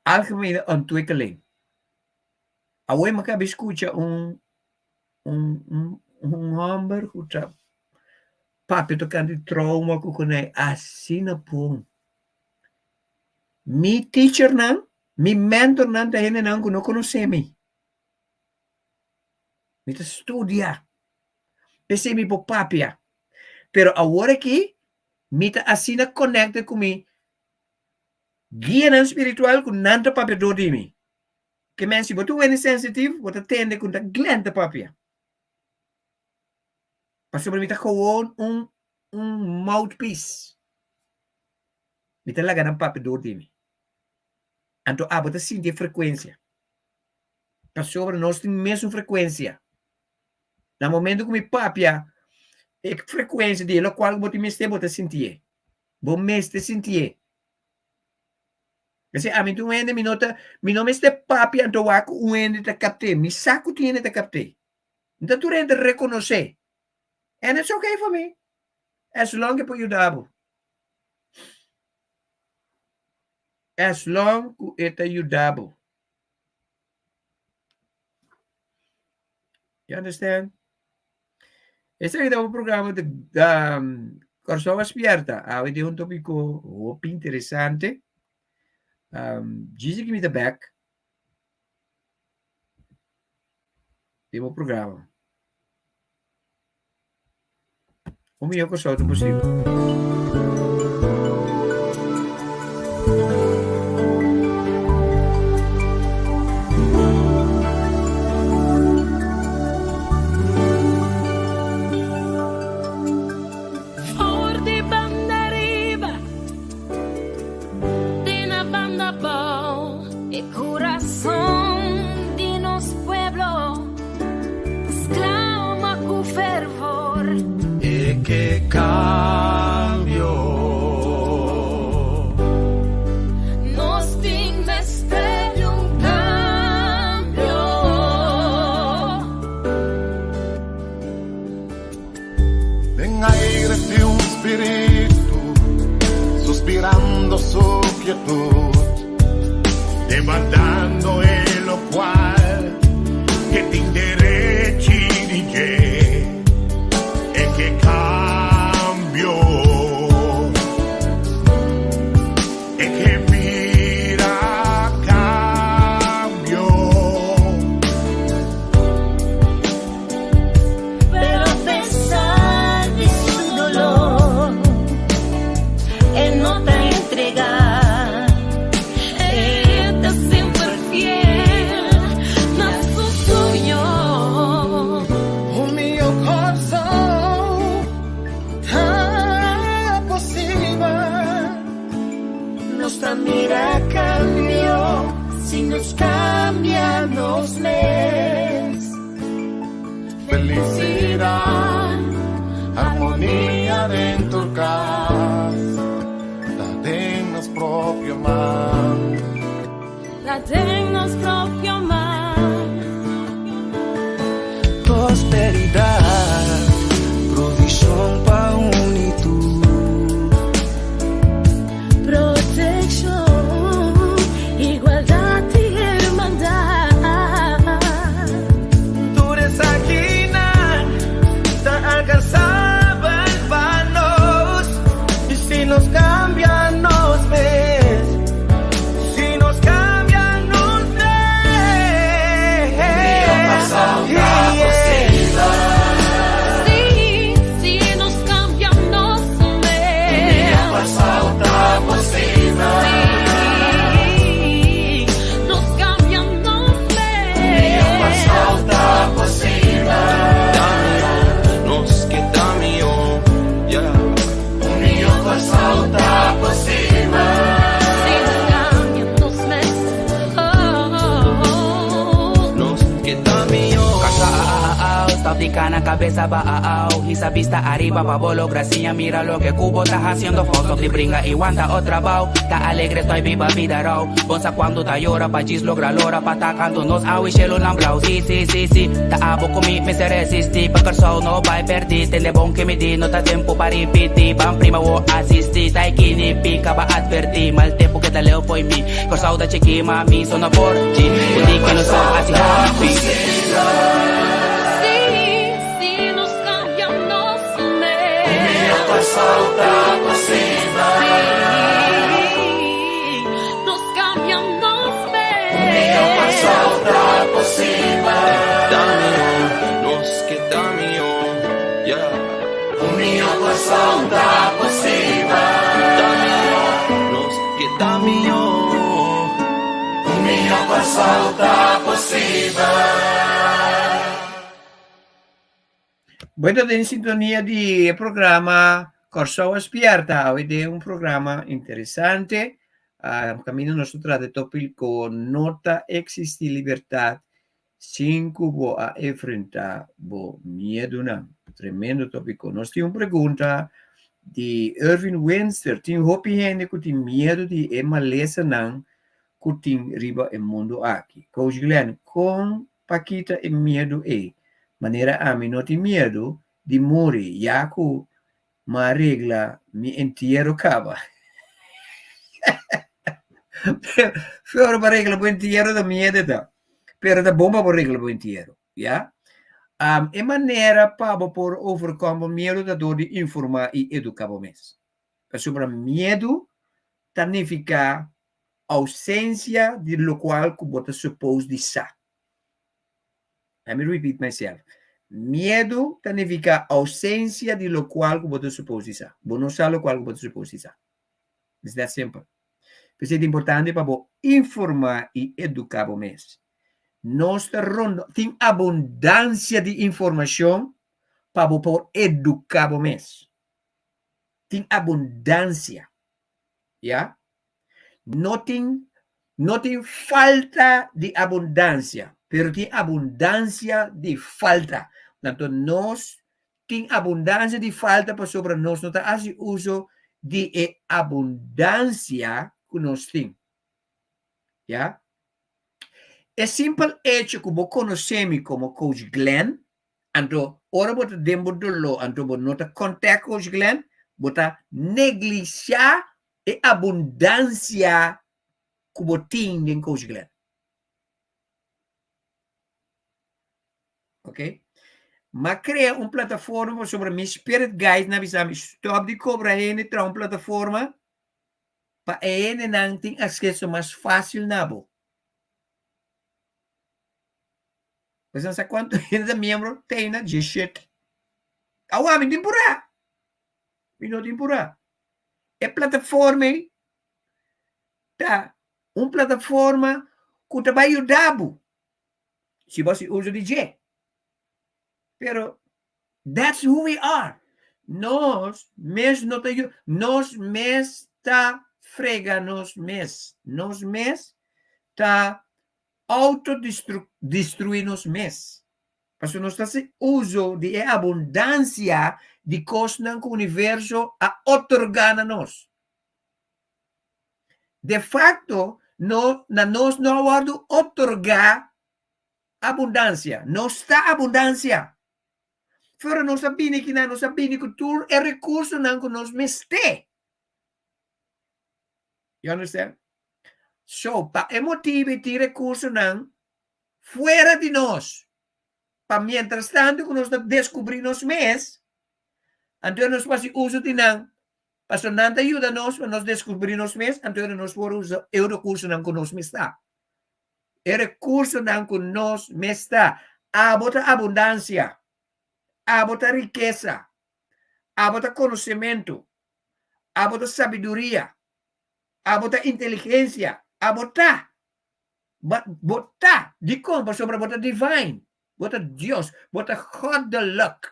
Algemene ontwikkeling. Awor mi a skucha un un un un hòmber ku ta papia tokante trauma ku kunai asina bon. Mi teachernan, mi mentornan ta hendenan ku no konosé mi. Mi ta studia, p'esei mi por papia. Pero awor aki mi ta asina connected ku mi guianan spiritual ku nan ta papia dor di mi. Ke men si bo ta un hende sensitive, bo ta tende ku ta Glenn ta papia. Pasobra mi ta gewoon un un mouthpiece. Mi ta laga nan papia dor di mi. Anto abo ta sinti e frekuensia. Pasobra nos tin mesun frekuensia. Na momento ku mi papia, E frekuensia di e lokual ku bo tin mester bo ta sintié. Bo mester sintié. P'esei ami ta un hende mi no ta mi no mester papia anto wak ku un hende ta kapt'é. Mi sa ku tin hende ta kapt'é. Mi ta tur hende rekonosé. And it's okay for me. As long ke por yuda bo. As long ku e ta yuda bo. You understand? Esaki ta un programa di um, Kòrsou a Spierta. Awe den un tópiko hopi interesante. Um, djis aki mi ta bèk den bo programa. Un mihó Kòrsou ta posibel. For di banda riba te na banda abou. E kurason di nos pueblo ta sklama ku fervor. E ke kambio. Nos tin mester di un kambio. Den aire tin un spiritu suspirando su quietud, demandando e locual ke tin derechi di dje, e ke cambio, e ke mira cambio. Pero a pesar di su dolor, e no ta entregá. E ta semper fiel na su soño. Un mihó Kòrsou ta posibel. Nos ta mira kambio si nos kambia nos mes. Felicidad, armonia den tur cas, ta den nos propio man. Ta den nos propio man. Prosperidad, provishon pa un i tur. Protekshon, igualdat i hermandat. Tur esakinan ta alkansabel pa nos si nos kambia nos mes, si nos kambia nos mes. Sí, si nos kambia nos mes. Sí, nos kambia nos mes. Nos ke ta mihó, yeah. Si nos kambia nos mes, oh, oh, oh. Nos ke ta mihó. Kasha a a a au, stop di kana kabesa ba a au Hisa bista ariba pa bo logra siña mira loke ku bo ta hasiendo fout Stop di bringa i wanta o trabou Ta alegre estoy biba bida rou Bon sa kuandu ta yora pa djis logra lora Pa ta kantu nos awe shelunan blou Si si si si ta abo ku mi mester resisti Pa Kòrsou no bai pèrdí Tende bon ke mi di no ta tempu pa ripití Ban prima wo asistí Ta e kini pika ba atvertí Mal tempu keda leu fo'i mi Kòrsou ta chikí ma mi so no por dji Ku di ke nos ta hasi hopi. Sí, si nos kambia nos mes. Sí, nos kambia nos mes. Ta mihó, nos ke ta mihó, yeah. Ta mihó, nos ke ta mihó. Bo ta den sintonia di e programa Kòrsou a Spièrta. Awe den un programa interesante. Ah, kaminda nos ta trata e tópiko No ta eksistí libertat sin ku bo a enfrentá bo miedunan. Tremendo tópiko. Nos tin un pregunta di Irvin Winster. Tin hopi hende ku tin miedu di e malesanan ku tin riba e mundu aki. Coach Glenn, kon pa kita e miedu ei? Manera ami no tin miedu di muri ya ku m'a regla mi entiero kaba. Pero pa regla bo entiero ta miedu ta. Pero ta bon pa bo regla bo entiero, ya. Um, e manera pa bo por overcome bo miedu ta dor di informá i eduká bo mes. Pasobra miedu ta nifiká ousensia di lokual ku bo ta supos di sa. Let me repeat myself. Miedu ta nifiká ousensia di lokual ku bo ta supos di sa. Bo no sa lokual ku bo ta supos di sa. It's that simple. P'esei ta importante pa bo informá i eduká bo mes. Nos ta rondo, tin abundansia di informashon pa bo por eduká bo mes. Tin abundansia. Ya? No tin no tin falta di abundansia, pero tin abundansia di falta. Anto nos tin abundansia di falta pasobra nos no ta hasi uso di e abundansia ku nos tin. Ya? E simpel echo ku bo konosé mi komo Coach Glenn, anto ora bo ta den bo doló anto bo no ta kontak Coach Glenn, bo ta neglishá e abundansia ku bo tin den Coach Glenn. Ok? M'a krea un plataforma pasobra mi spirit guide na bisa mi stop di kobra hende traha un plataforma pa e hendenan tin akseso mas fásil na bo. Bo sa kuantu hende ta miembro? Teina djeshete. Awa mi tin purá. Mi no tin purá. E plataforma ei ta un plataforma ku ta bai yuda bo si bo hasi uso di dje. Pero that's who we are. Nos mes no ta yuda, nos mes ta frega nos mes. Nos mes ta autodestruí nos mes. Pasobra nos ta hasi uso di e abundansia di kosnan ku universo a otorgá na nos. De facto, no, na nos no a wòrdu otorgá abundansia. Nos ta abundansia. Pero nos a bini kinan, nos a bini ku tur e rekursonan ku nos mester. You understand? So, pa e motibu e tin rekursonan fuera di nos. Pa mientras tanto ku nos ta deskubrí nos mes, anto nos por hasi uso di nan. Pasobra nan ta yuda nos pa nos deskubrí nos mes, anto nos por usa e rekursonan ku nos mes ta. E rekursonan ku nos mes ta. Abo ta abundansia. Abo ta rikesa. Abo ta konosementu. Abo ta sabiduria. Abo ta inteligensia. Abo ta. Bo ta. Dikon? Pasobra bo ta divine. Bo ta Dios. Bo ta goddelijk.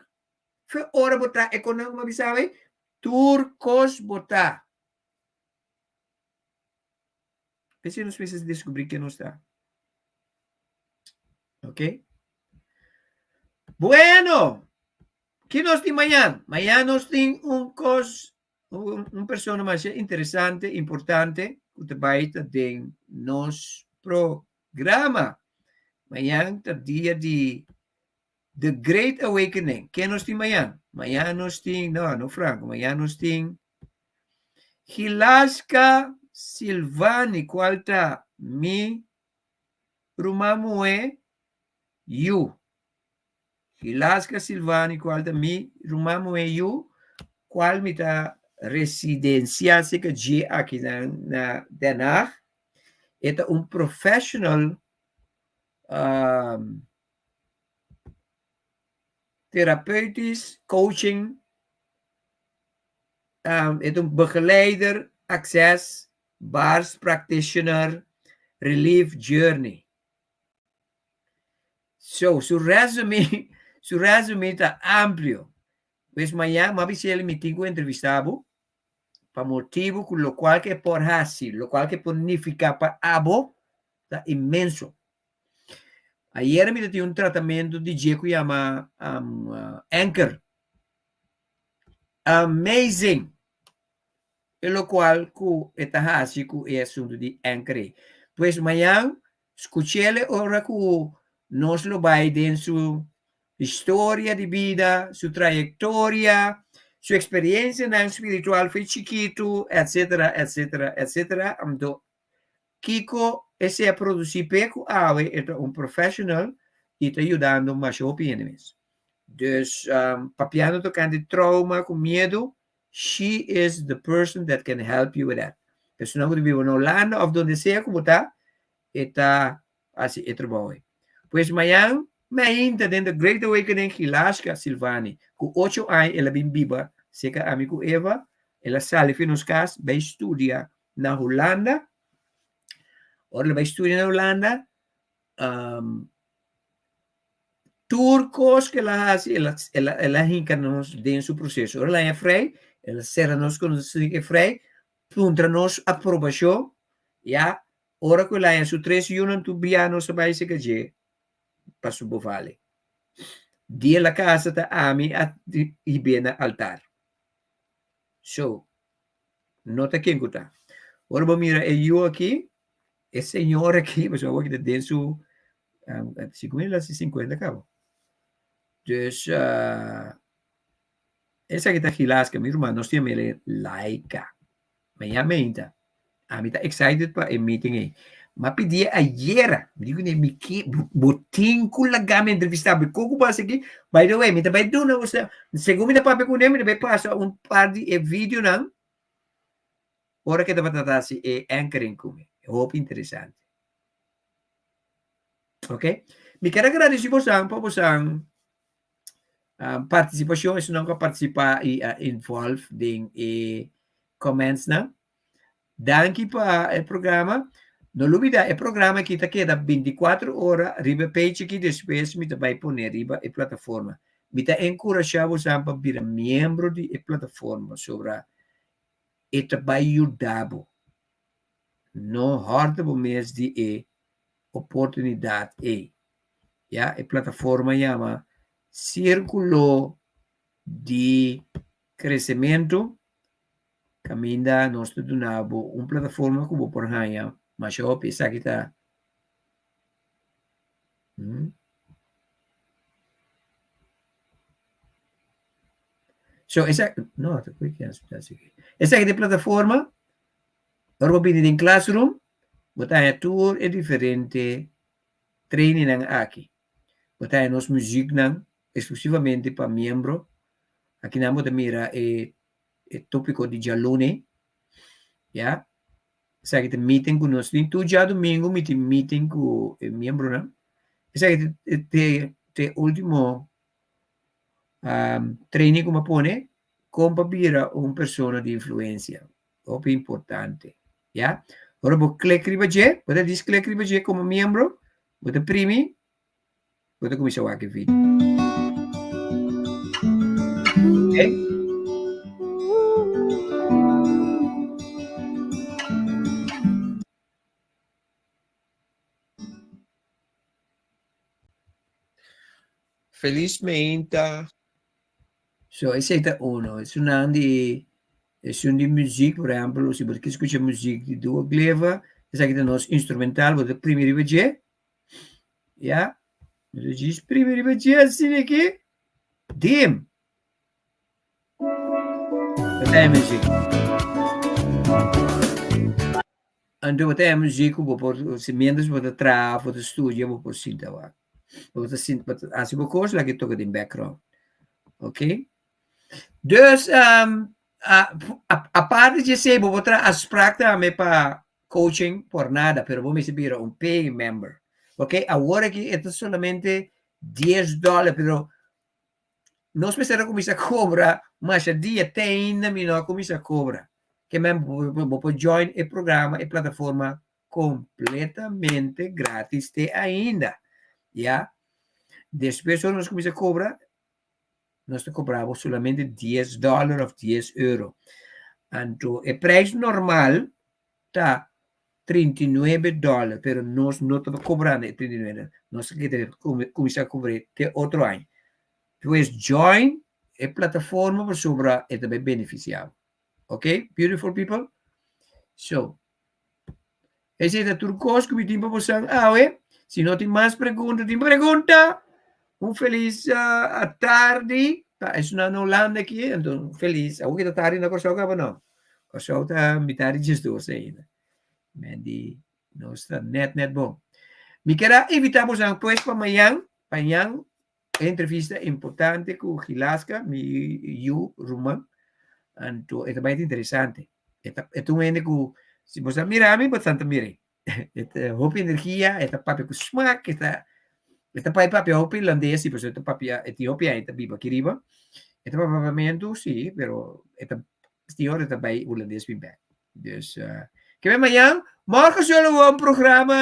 Fe ora bo ta e konan ku mi a bisa awe, tur kos bo ta. P'esei nos mester deskubrí ken nos ta. Ok? Bueno, ki nos tin mañan? Mañan nos tin un kos, un, un persona masha interesante, importante, ku ta bai ta den nos programa. Mañan ta dia di The Great Awakening. Ken nos tin mañan? Mañan nos tin, no, no Franco, mañan nos tin Gilaska Silvani, kual ta mi ruman muhé yu. Gilaska Silvani, kual ta mi ruman muhé yu, kual mi ta residensiá serka dje aki na, na Den Haag. E ta un professional um, therapeutisch coaching um, e ta un begeleider, access, bars practitioner, relief journey. So, su resume, su resume ta amplio. Pues mañana, m'a bis'el mi tin ku entrevistá bo, pa motibu ku lokual ke por hasi, lokual ke por nifiká pa abo, ta inmenso. Ayera mi ta tin un tratamentu di dje ku yama um, Anchor. Amazing! E lokual ku e ta hasi ku e asuntu di anchor. Pues mañan skuch'ele ora ku nos lo bai den su historia di bida, su trayektoria, su eksperensianan spiritual for chikitu, etsetera, etsetera, etsetera. Anto kiko esei a produsí p'e ku awe e ta un professional i ta yudando masha hopi hende mes. Dus papiando tokante trauma ku miedu, she is the person that can help you with that. Personanan ku ta biba na Hulanda òf donde sea ku bo ta, e ta hasi e trabou ei. Pues mañan mi a hinta den The Great Awakening Gilaska Silvani, ku ocho aña el a bin biba serka ami ku Eva, el a sali fi nos kas bai studia na Hulanda. Ora el a bai studia na Hulanda, tur kos ku el a hasi, el a, el a, el a hinka nos den su proseso. Ora el a haña frei, el a sera nos ku nos e frei, puntra nos aprobashon, ya, ora ku el a haña su tres yunan tur bia nos a bai serka dje pa su bovale. Dia el a kasa ta ami a hib'é na altar. So, no ta ken ku ta. Ora bo mira e yu aki, e señor aki, pasobra awor ki ta den su segun el a hasi sinkuenta kaba. Dus, esaki ta Gilaska, mi ruman, nos tin a mira Laika. Mañana meinta. Ami ta excited pa e meeting ei. M'a pidié ayera. Mi di kuné, mi ke, bo tin ku laga mi entrevistá bo. Kon ku bo hasi aki? By the way, mi ta bai duna bo, segun mi ta papia kuné, mi ta bai pasa un par di e videonan ora ku e tabata ta hasi e anchoring ku mi. Hopi interesante. Ok. Mi ker a gradisí bosan pa bosan partisipashon, esunnan ku a partisipá i a involve den e commentsnan. Danki pa e programa. No lubida e programa aki ta keda 24 ora riba e page aki despues mi ta bai pone riba e plataforma. Mi ta enkurashá bosan pa bira miembro di e plataforma pasobra e ta bai yuda bo. No hòrta bo mes di e oportunidat ei. Ya, e plataforma yama Sírkulo di Kresementu. Kaminda nos ta duna bo un plataforma ku bo por haña masha hopi. Esaki ta hmm. So esa no, ta quick Esaki ta e plataforma. Ora bo bini den classroom, bo ta haña tur e diferente trainingnan aki. Bo ta haña nos muziknan eksklusivamente pa miembro. Akinan bo ta mira e e tópiko di djalune, ya. Esaki ta meeting ku nos tin tur djadumingu mi tin meeting ku e miembronan. Esaki ta ta e último training ku mi a pone kon pa bira un persona di influensia. Hopi importante, ya. Ora bo klik riba dje, bo ta dis klik riba dje komo miembro, bo ta primi Bo ta kuminsá wak e video. Okay. Felismeinta. So esei ta uno. Esunnan di esun di muziek, por ehempel, si bo ta kier skucha muziek di Duo Gleva, esaki ta nos instrumental, bo ta primi riba dje. Ya. Mi ta djis primi riba dje asina aki. Dim. Bo ta e muziek. Anto bo ta e muziek ku bo por, si mientras bo ta traha of bo ta studia bo por sinta wak. Bo ta sinta, bo ta hasi bo kos laga e toka den background. Ok. Dus, um, aparte di esei bo por traha afspraak tambe pa coaching por nada, pero bo mester bira un paying member. Ok, awor aki e ta solamente dies dòler, pero nos mester a kuminsá kobra masha dia, te ainda mi no a kuminsá kobra. Ke men bo por join e programa, e plataforma kompletamente gratis te ainda. Ya, despues ora nos kuminsá kobra, nos ta kobra bo solamente dies dòler òf dies euro. Anto e prijs normal ta 39 dòler, pero nos no ta kobrando e 39 dòler. Nos ta keda kuminsá kobr'é te otro aña. Pues join e plataforma pasobra e ta bai benefisiá bo. Ok, beautiful people? So, esei ta tur kos ku mi tin pa bosan awe. Si no tin mas pregunta, tin pregunta? Un felis atardi pa esnan na Hulanda aki, anto un felis, awor ki ta tardi na Kòrsou kaba no? Kòrsou ta mitad di diesdos ainda. Men di nos ta nèt nèt bon. Mi ker a invitá bosan pues pa mañan, mañan E entrevista importante ku Gilaska, mi yu ruman, anto e ta bai interesante. E ta e ta un hende ku si bo sa mira mi, bo ta mir'é. E ta hopi energia, e ta papia ku smak, e ta e ta bai papia hopi hulandes si, pasobra e ta papia e tin hopi aña ta biba aki riba. E ta papia papiamentu si, pero e ta tin ora e ta bai hulandes bin bèk. Dus ke men mañan, morgen zullen we een programma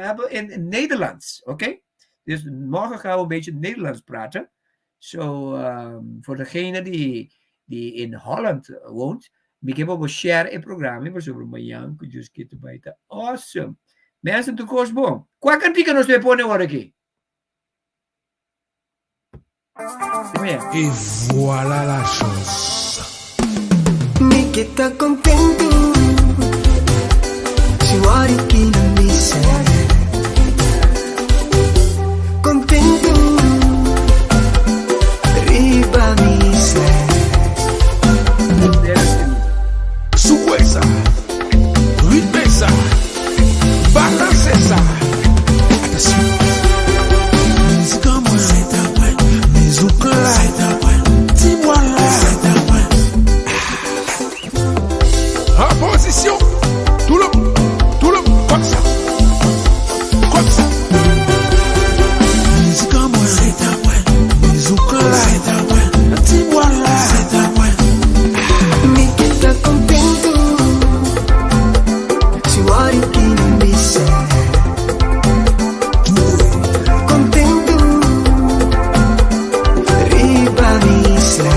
hebben in Nederlands, oké? Dus morgen gaan we een beetje Nederlands praten. So, voor degene die, die in Holland woont, mi ke bo share e programma, pasobra mañan ku Dios ke ta bai ta awesome. Mensen, tur kos bon. Kua kantika nos ta pone awor aki? Et voilà la chose. Mi ke ta kontentu Si wòrdu ki nan bisa Kontentu Riba mi isla. Souwe sa, ritme sa, balanse sa. Atansyon. Mizik an mwen. Se ta mwen. Mizouk la. Se ta mwen. Ti bwa la. Se ta mwen. An pozisyon. Tou le moun. Tou le moun. Kòm sa. Kòm sa. Mizik an mwen. Se ta mwen. Mizouk la. Se ta mwen. Ti bwa la. Se ta mwen. Mi ke ta kontentu Si wòrdu ki nan bisa Kontentu Riba mi isla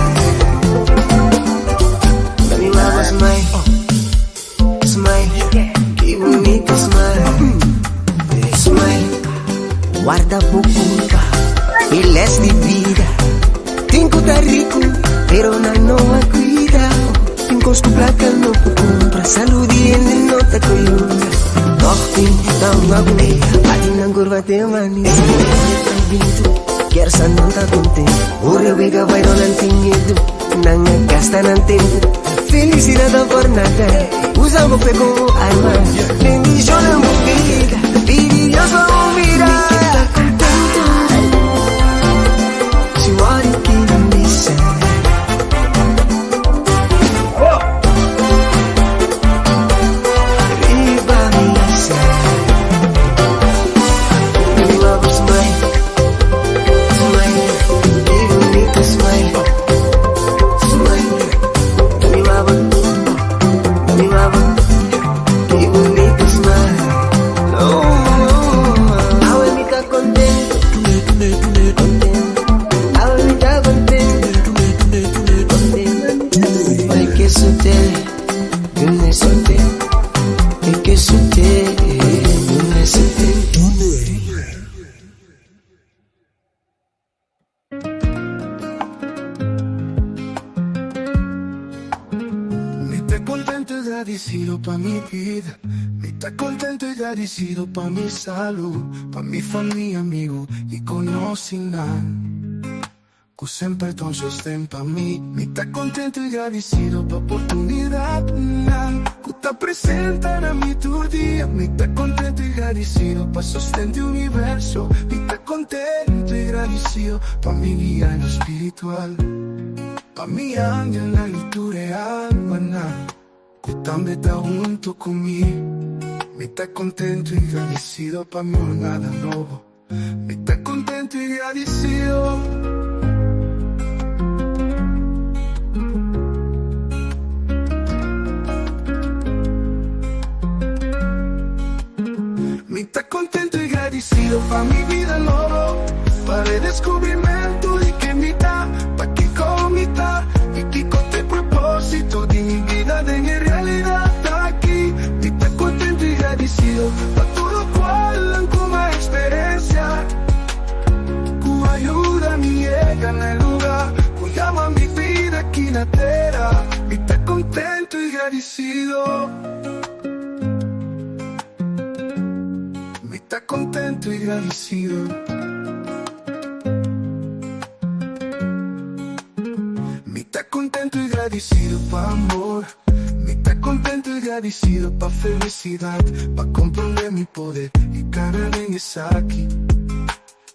Na mi mama smile Smile Ki bunita smile Smile Warda bo culpa E les di vida Tin cu ta ricu Pero nan no a cuida Tin cos cu placa no por cumpra Salud di hende no ta coyunta Toch tin ta un agonía Bati nan curva te manisi Bintu Kersa nan ta contento Ora wega bai no nan tin miedu Nan a gasta nan tempo Felicidad ta por nada Usa bo fe como arma Bendiciona bo vida Pidi Dios pa bo mira Mi ke ta contento Si wòrdu ki nan bisa Riba mi isla Mi wou smile Smile Ki bunita smile Smile Mi wou Mi wou Ki bunita smile Oh, awe mi ta contento Contento Awe mi ta contento Contento Ay ke sute Dune sute Ay ke sute Dune sute Mi ta contento y gradicido pa mi vida Mi ta contento y gradicido pa mi salud Pa mi familia, amigo y conocinan Cu semper ta un sosten pa mi Mi ta contento y gradicido pa oportunidadnan Cu ta presenta na mi tur dia Mi ta contento y gradicido pa sosten di universo Mi ta contento y gradicido pa mi guianan spiritual Pa mi angelnan y tur e almanan Cu tambe ta hunto cu mi Mi ta contento y gradicido pa mi jornada nobo Mi ta contento y gradicido. Mi ta contento y gradicido pa mi bida nobo, pa redescubrimento di ken mi ta, pa kico mi ta y kico t'e proposito di mi bida den e realidad aki. Mi ta contento y gradicido pa tur locual nan cu m'a experiencia, cu a yuda mi yega na e lugar cu ya. na tera. Mi ta contento y gradicido. Mi ta contento y gradicido. Mi ta contento y gradicido pa amor. Mi ta contento y gradicido pa felicidad. Pa comprende mi poder y cana den esaki.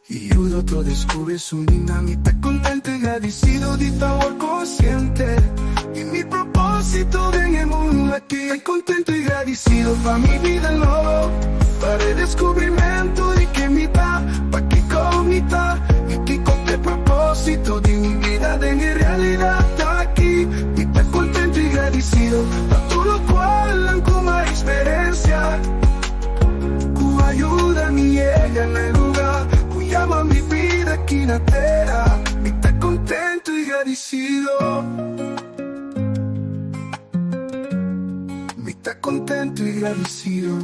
Y yuda otro descubre su nina. Mi ta contento y gradicido di ta consciente. Y mi propósito den e mundo aki. Contento y gradicido pa mi bida nobo. Pa e descubrimento di ken mi ta, pa kico mi ta y kico ta e proposito di mi bida den realidad aki. Mi ta contento y gradicido pa tur locual cu mi a experiencia. Cu a yuda mi yega na e lugar cu yama mi bida aki na tera. Mi ta contento y gradicido. Mi ta contento y gradicido.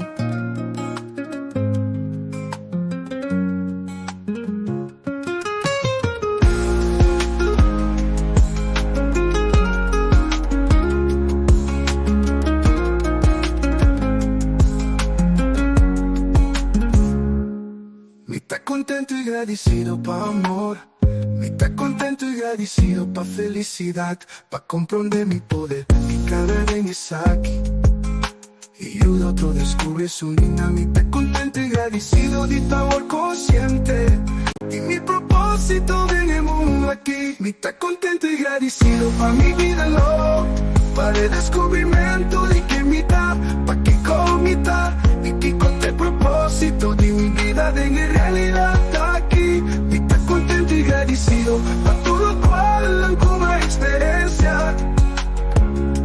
Mi ta contento y gradicido pa amor. Mi ta contento y gradicido pa felicidad. Pa comprende mi poder y cana den esaki. Y yuda otro descubre su nina. Mi ta contento y gradicido di ta consciente. Y mi proposito den e mundo aki. Mi ta contento y gradicido pa mi bida nobo. Pa e descubrimento di ken mi ta, pa kico mi ta y kico ta e proposito di mi bida den realidad aki. Mi ta contento y gradicido pa tur locual cu mi a experiencia.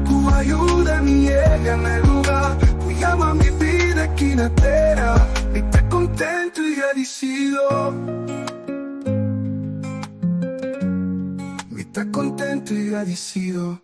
Cu a yuda mi yega na e lugar cu yama mi bida aki na tera. Mi ta contento y gradicido. Mi ta contento y gradicido.